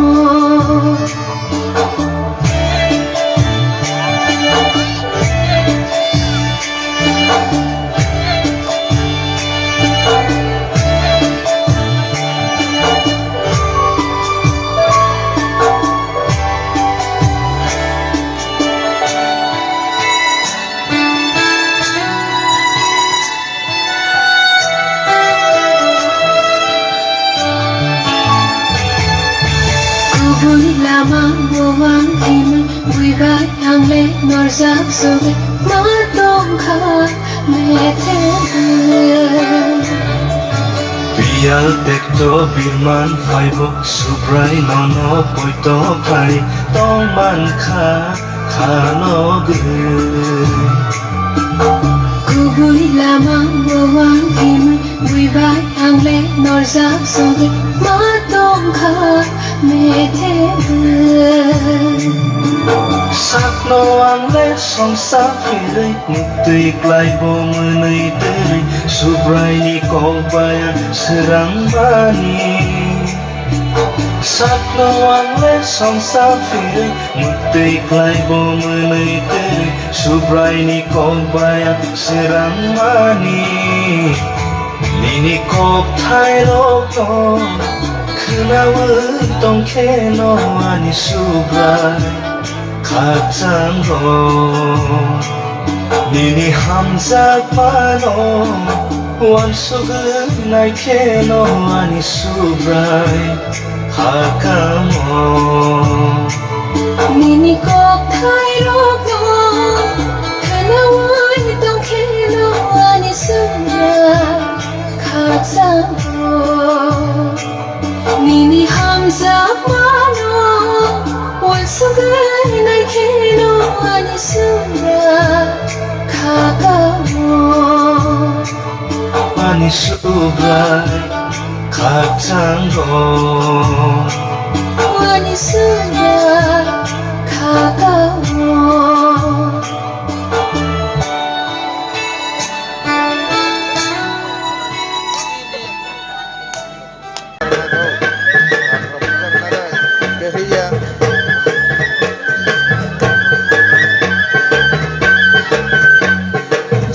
Kubui lama o ang himwi, bui bai ang le norjak sugwi ma tongkha methebwi. Biyal tekto birman phaibo, Subrai nono poito khlai tongmankha khanogwi. Kubui lama o ang himwi, bui bai ang le norjak sugwi ma tongkha methebwi. Sakno ang le songsa phirwi, muktwi klaibo mwnwi twrwi, Subraini kok bai ang swrangmani. Sakno ang le songsa phirwi, muktwi klaibo mwnwi twrwi, Subraini kok bai ang swrangmani. Nini kokthairokno khwnaui tongkheno ani Subrai khakchango. Nini hamjakmano uansugwi naikheno ani Subrai khakamo. Nini kokthairokno khwnaui tongkheno ani Subrai khakchango. Nini hamjakmano uansugwi naikheno ani Subrai khakamo. Ani Subrai khakchango. Ani Subrai khakamo.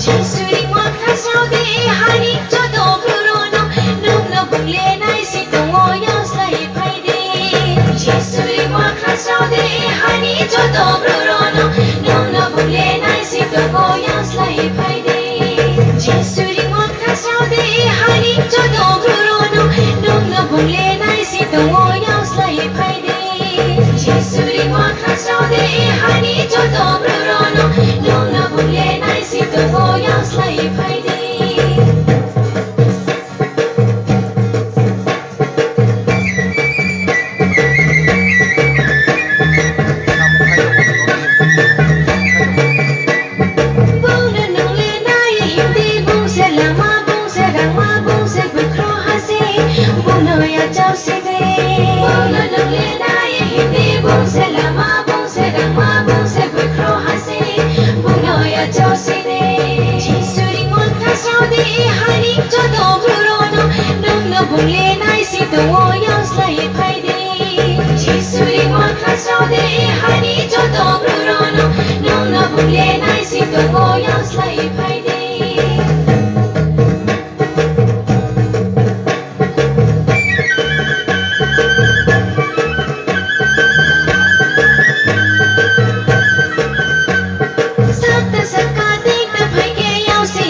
Jisuri mokha srao de, hani joto bwrwrwno, nwngno bung le nai si tongo, yaslai phai de. Jisuri mokha srao de, hani joto bwrwrwno, nwngno bung le nai si tongo, yaslai phai de. Jisuri mokha srao de, hani joto bwrwrwno, nwngno bung le nai si tongo, yaslai phai de. Jisuri mokha srao de, hani joto bwrwrwno, nwngno bung le nai si tongo, yaslai phai de. Bungno nung le nai himdi, bung se lama, bung se rangma, bung se bwkhro hasi. Bungno yachao sidi. Bungno nung le nai himdi, bung se lama, bung se rangma, bung se bwkhro hasi. Bungno yachao sidi. Jisuri mokha srao de, hani joto bwrwrwno, nwngno bung le nai si tongo, yaslai phai de. Jisuri mokha srao de, hani joto bwrwrwno, nwngno bung le nai si tongo, yaslai phai de. Sakta sakka tikta phaikhe yausi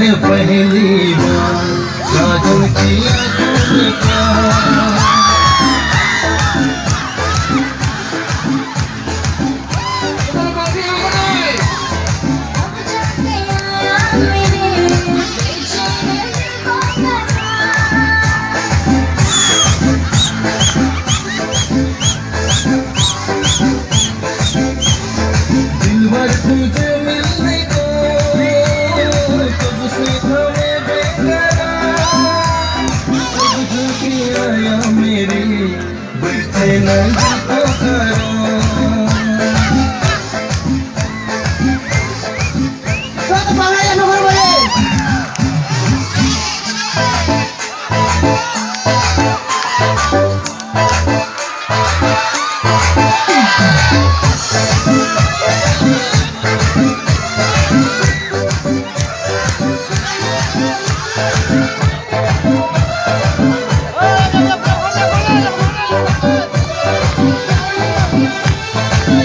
पहली बार साजन की आंखों में प्यार। दिलबर तुझे मिलने को कब से था मैं बेकरार, कब जाके आया मेरे बेचैन दिल को करार।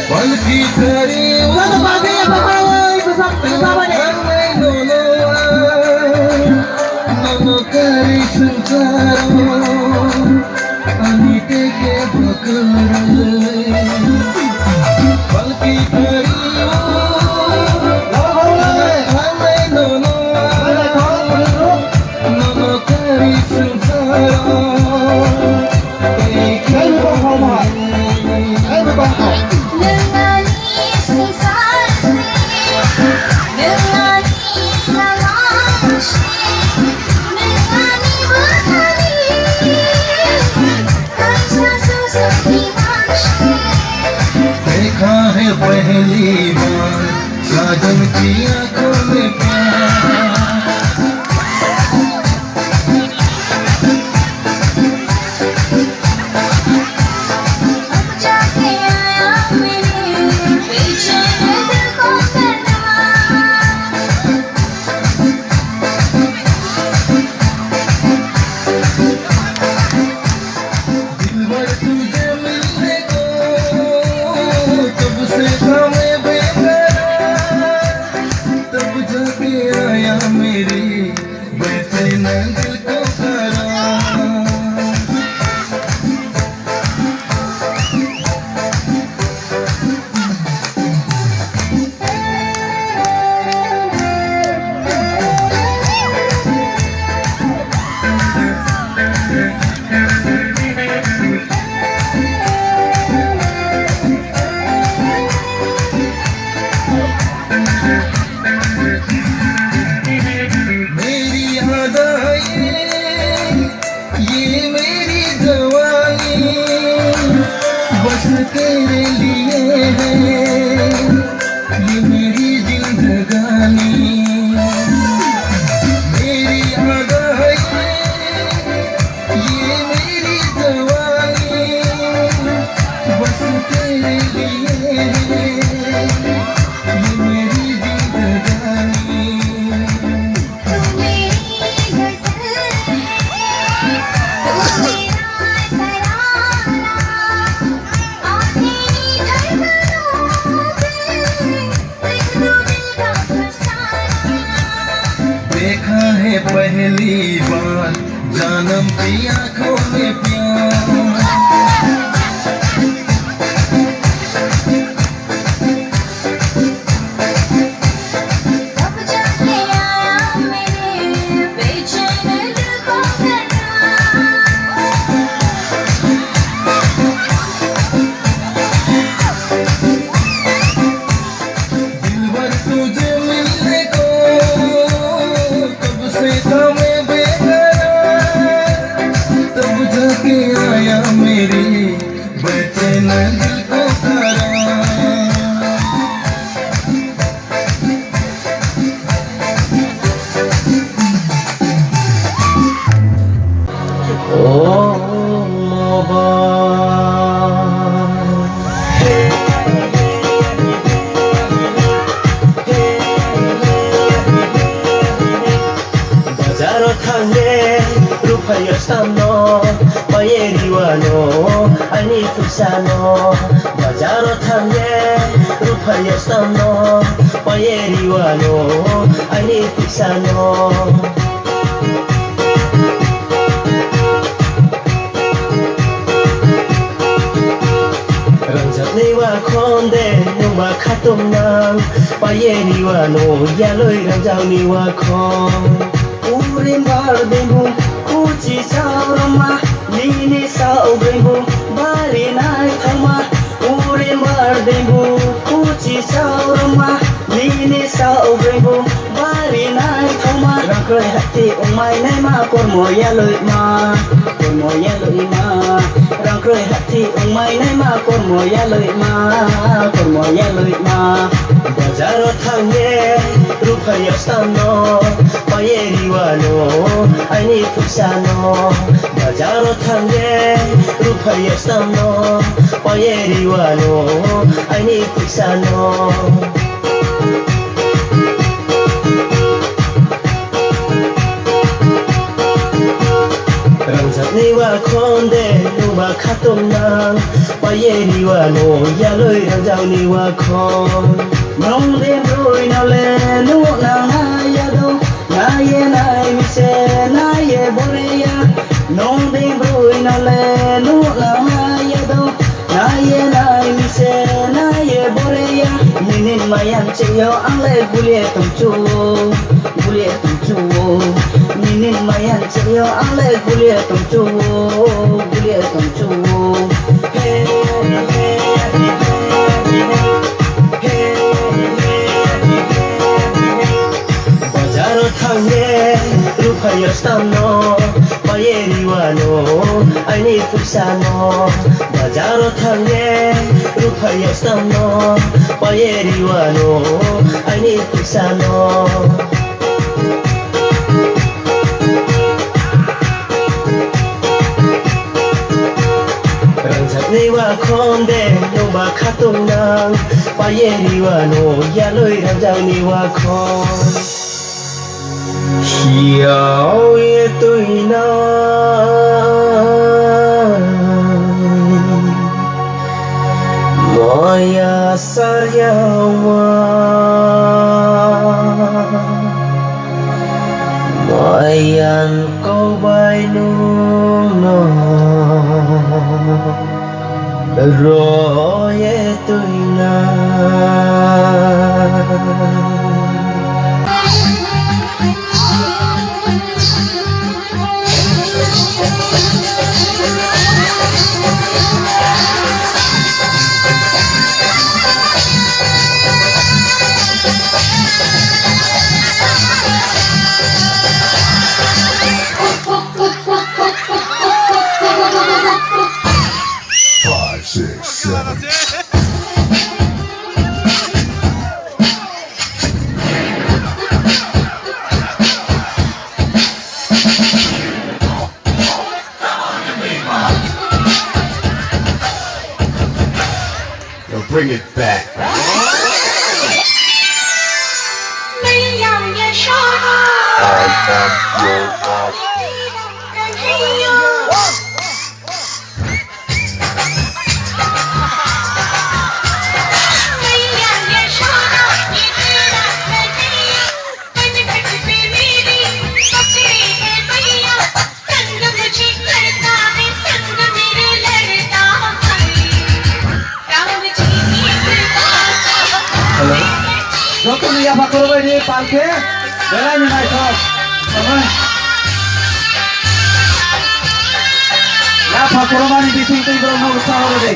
Pal ki tari. Nono kari sengkaro, ani teke bakar. Pal ki tari. Nono kari sengkaro. Nwng ani swngchar se, nwng ani nalang se, nwng ani bwthani kaisa susu diman se. देखा है पहली बार साजन की आंखों में प्यार। दिलबर तुझे मिलने को कब से था मैं बेकरार, तब जाके आया मेरे बेचैन दिल को करार। मेरी अदाएं, ये मेरी जवानी, बस तेरे लिए है, ये मेरी जिंदगानी। मेरी अदाएं, ये मेरी जवानी, बस तेरे लिए है, ये मेरी जिंदगानी। देखा है पहली बार जानम की आंखों में प्यार। दिलबर तुझे मिलने को कब से था मैं बेकरार, तब जाके आया मेरे बेचैन दिल को करार। Bazaro thangwi ruphaio samno, paye riwano ani phuksano. Jaro thangye ruphayo stamno, paye riwano aini phuisano. Rangjakni wakhonde nungba khatung nang, paye riwano yaloi rangjakni wakhon. Urim bardimbu kuchi chaurama, nini saugrimbu bari naithoma. Urim bardimbu kuchi chaurama, nini saugrimbu bari naithoma. Rangkroi hati ungmai naima kormo yaloi ma, kormo yaloi ma. Rangkroi hati ungmai naima kormo yaloi ma, kormo yaloi ma. Bajaro thangye ruphayo stamno, paye riwano aini phuisano. Bajaro thangye ruphayo stamno, paye riwano aini phuisano. Rangjakni wakhonde nungba khatung nang, paye riwano yaloi rangjakni wakhon. Nong de broi nole nungnang nai yado, naye nai mise naye boreya. Nong de broi nole nungnang nai yado, naye nai mise naye boreya. Ninin mayan cheyo angle gulie tongchuo, gulie tongchuo. Ninin mayan cheyo angle gulie tongchuo, gulie tongchuo. Hey, hey, hey, hey, hey. Bajaro thangye ruphayo stamno, paye riwano aini phuisano. Bajaro thangye ruphayo stamno, paye riwano aini phuisano. Rangjakni wakhonde nungba khatung nang, paye riwano yaloi rangjakni wakhon. Hiao ye tuina moya saryawa. Mayan kau bai nungno roye tuina. Five, six, seven. Yo, bring it back. Hello. Joto ni yapha khoro bai ni palke belai ni naithok. Tamo. Yapha khoro mani bising twi borok no utsaho rw di.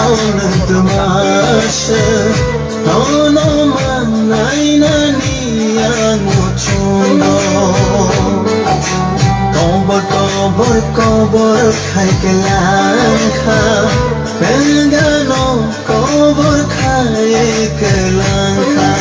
Nwng twmasa nono mannai nani ang muchungo. Kobor kobor kobor khai kwlangkha, nwng ano kobor khai kwlangkha.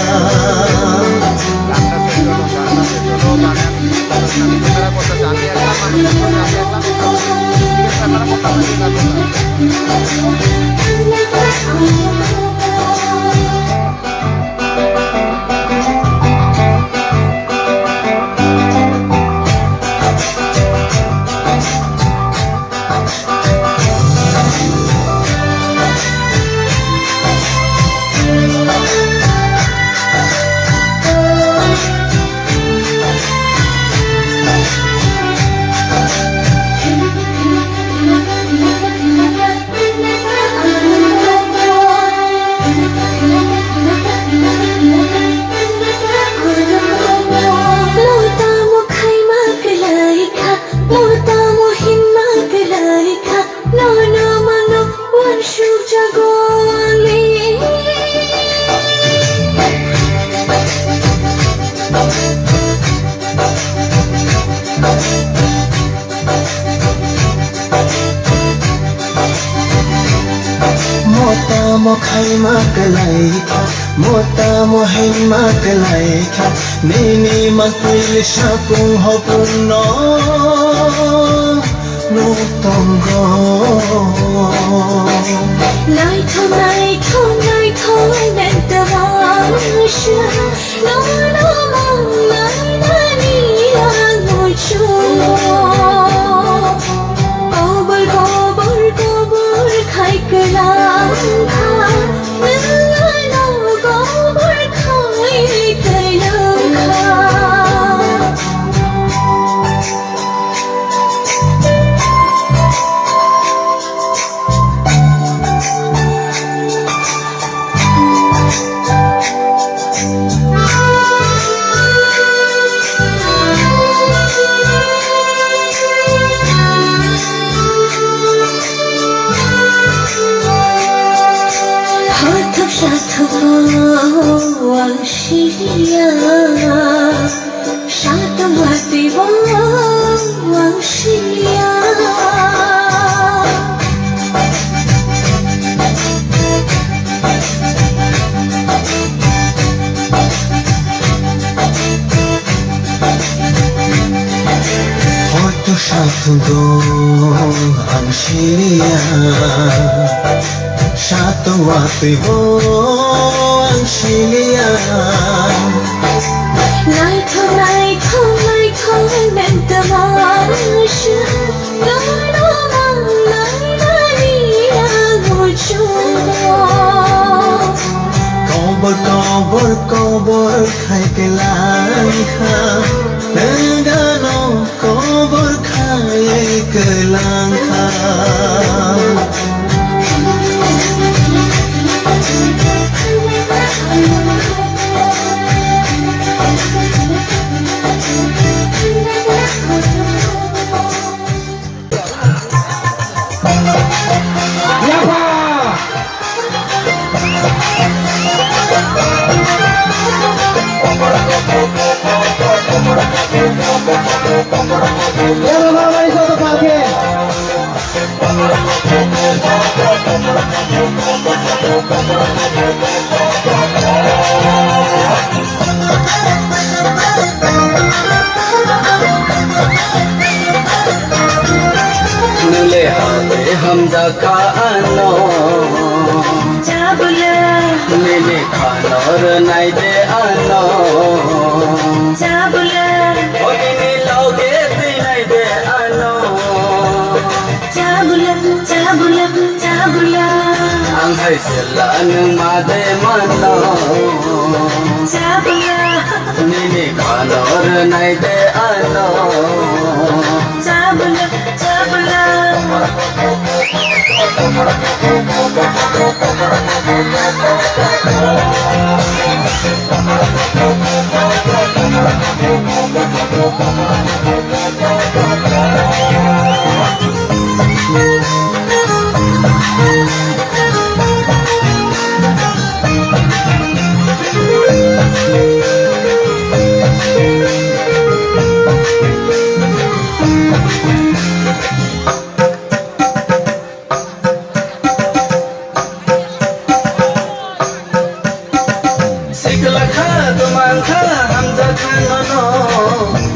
Motamo khaima kwlaikha, motamo himma kwlaikha, nini mantui sapung hopungno nuk tongo. Naithok, naithok, naithok, nang twmasa. Nono mannai nani ang muchungo. Kobor, kobor, kobor khai kwlangkha. Nwng ano kobor khai kwlangkha. Hathok sathok ang siliya. Satung watwi bo ang siliya. Hoito satung ang siliya. Satung watwi bo ang siliya. Naithok, naithok, naithok, nang twmasa. Nono mannai nani ang muchungo. Kobor, kobor, kobor khai kwlangkha. Nwng ano kobor khai kwlangkha. Nule hale hamjakha ano. Chabula. Nini khanor naide ano. Chabula. O nini loge twi naide ano. Chabula, chabula, chabula. Ang hai sela nwng made mano. Chabula. Nini khanor naide ano. Chabula, chabula. Twmang kha hamjak kha nono,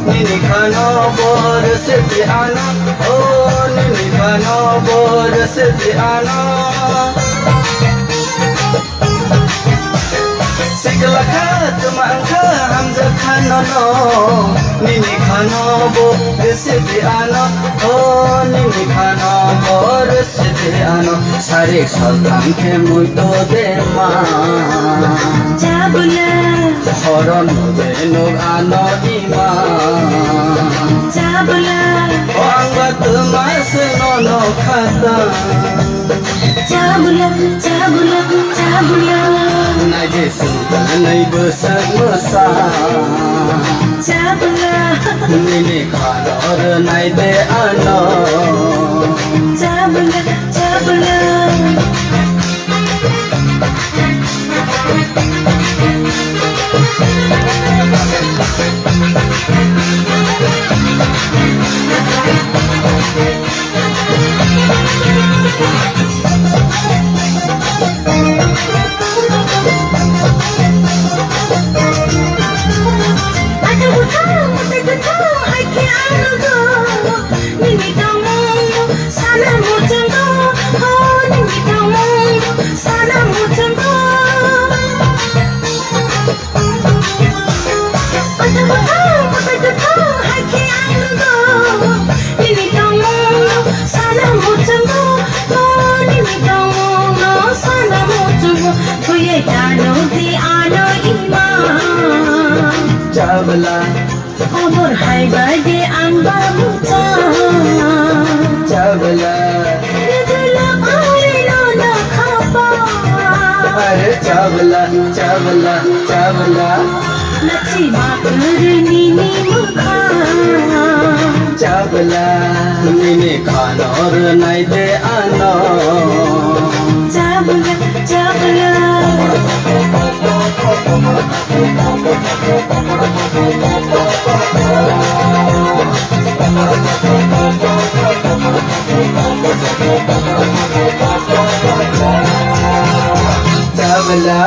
nini khano bor sidi ano, o nini khano bor sidi ano. Sikla kha twmang kha hamjak kha nono, nini khano bor sidi ano, o nini khano bor sidi ano. Sarik salthang khe muito dema. Chabla. Horon de nuk ano ima. Chabla. O ang ba twma se nono khata. Chabla, chabla, chabla. Naidi sungkha nai bwsak mwsa. Chabla. Nini khanor naide ano. Chabla, chabla. Chabla. Obor hai bai de ang ba mucha. Chabla. Rwdwla ang le no na khapa. Are chabla, chabla, chabla. Nachi ma kwrwi nini mwkha. Chabla, nini khanor naide ano. Chabla, chabla. Chabla.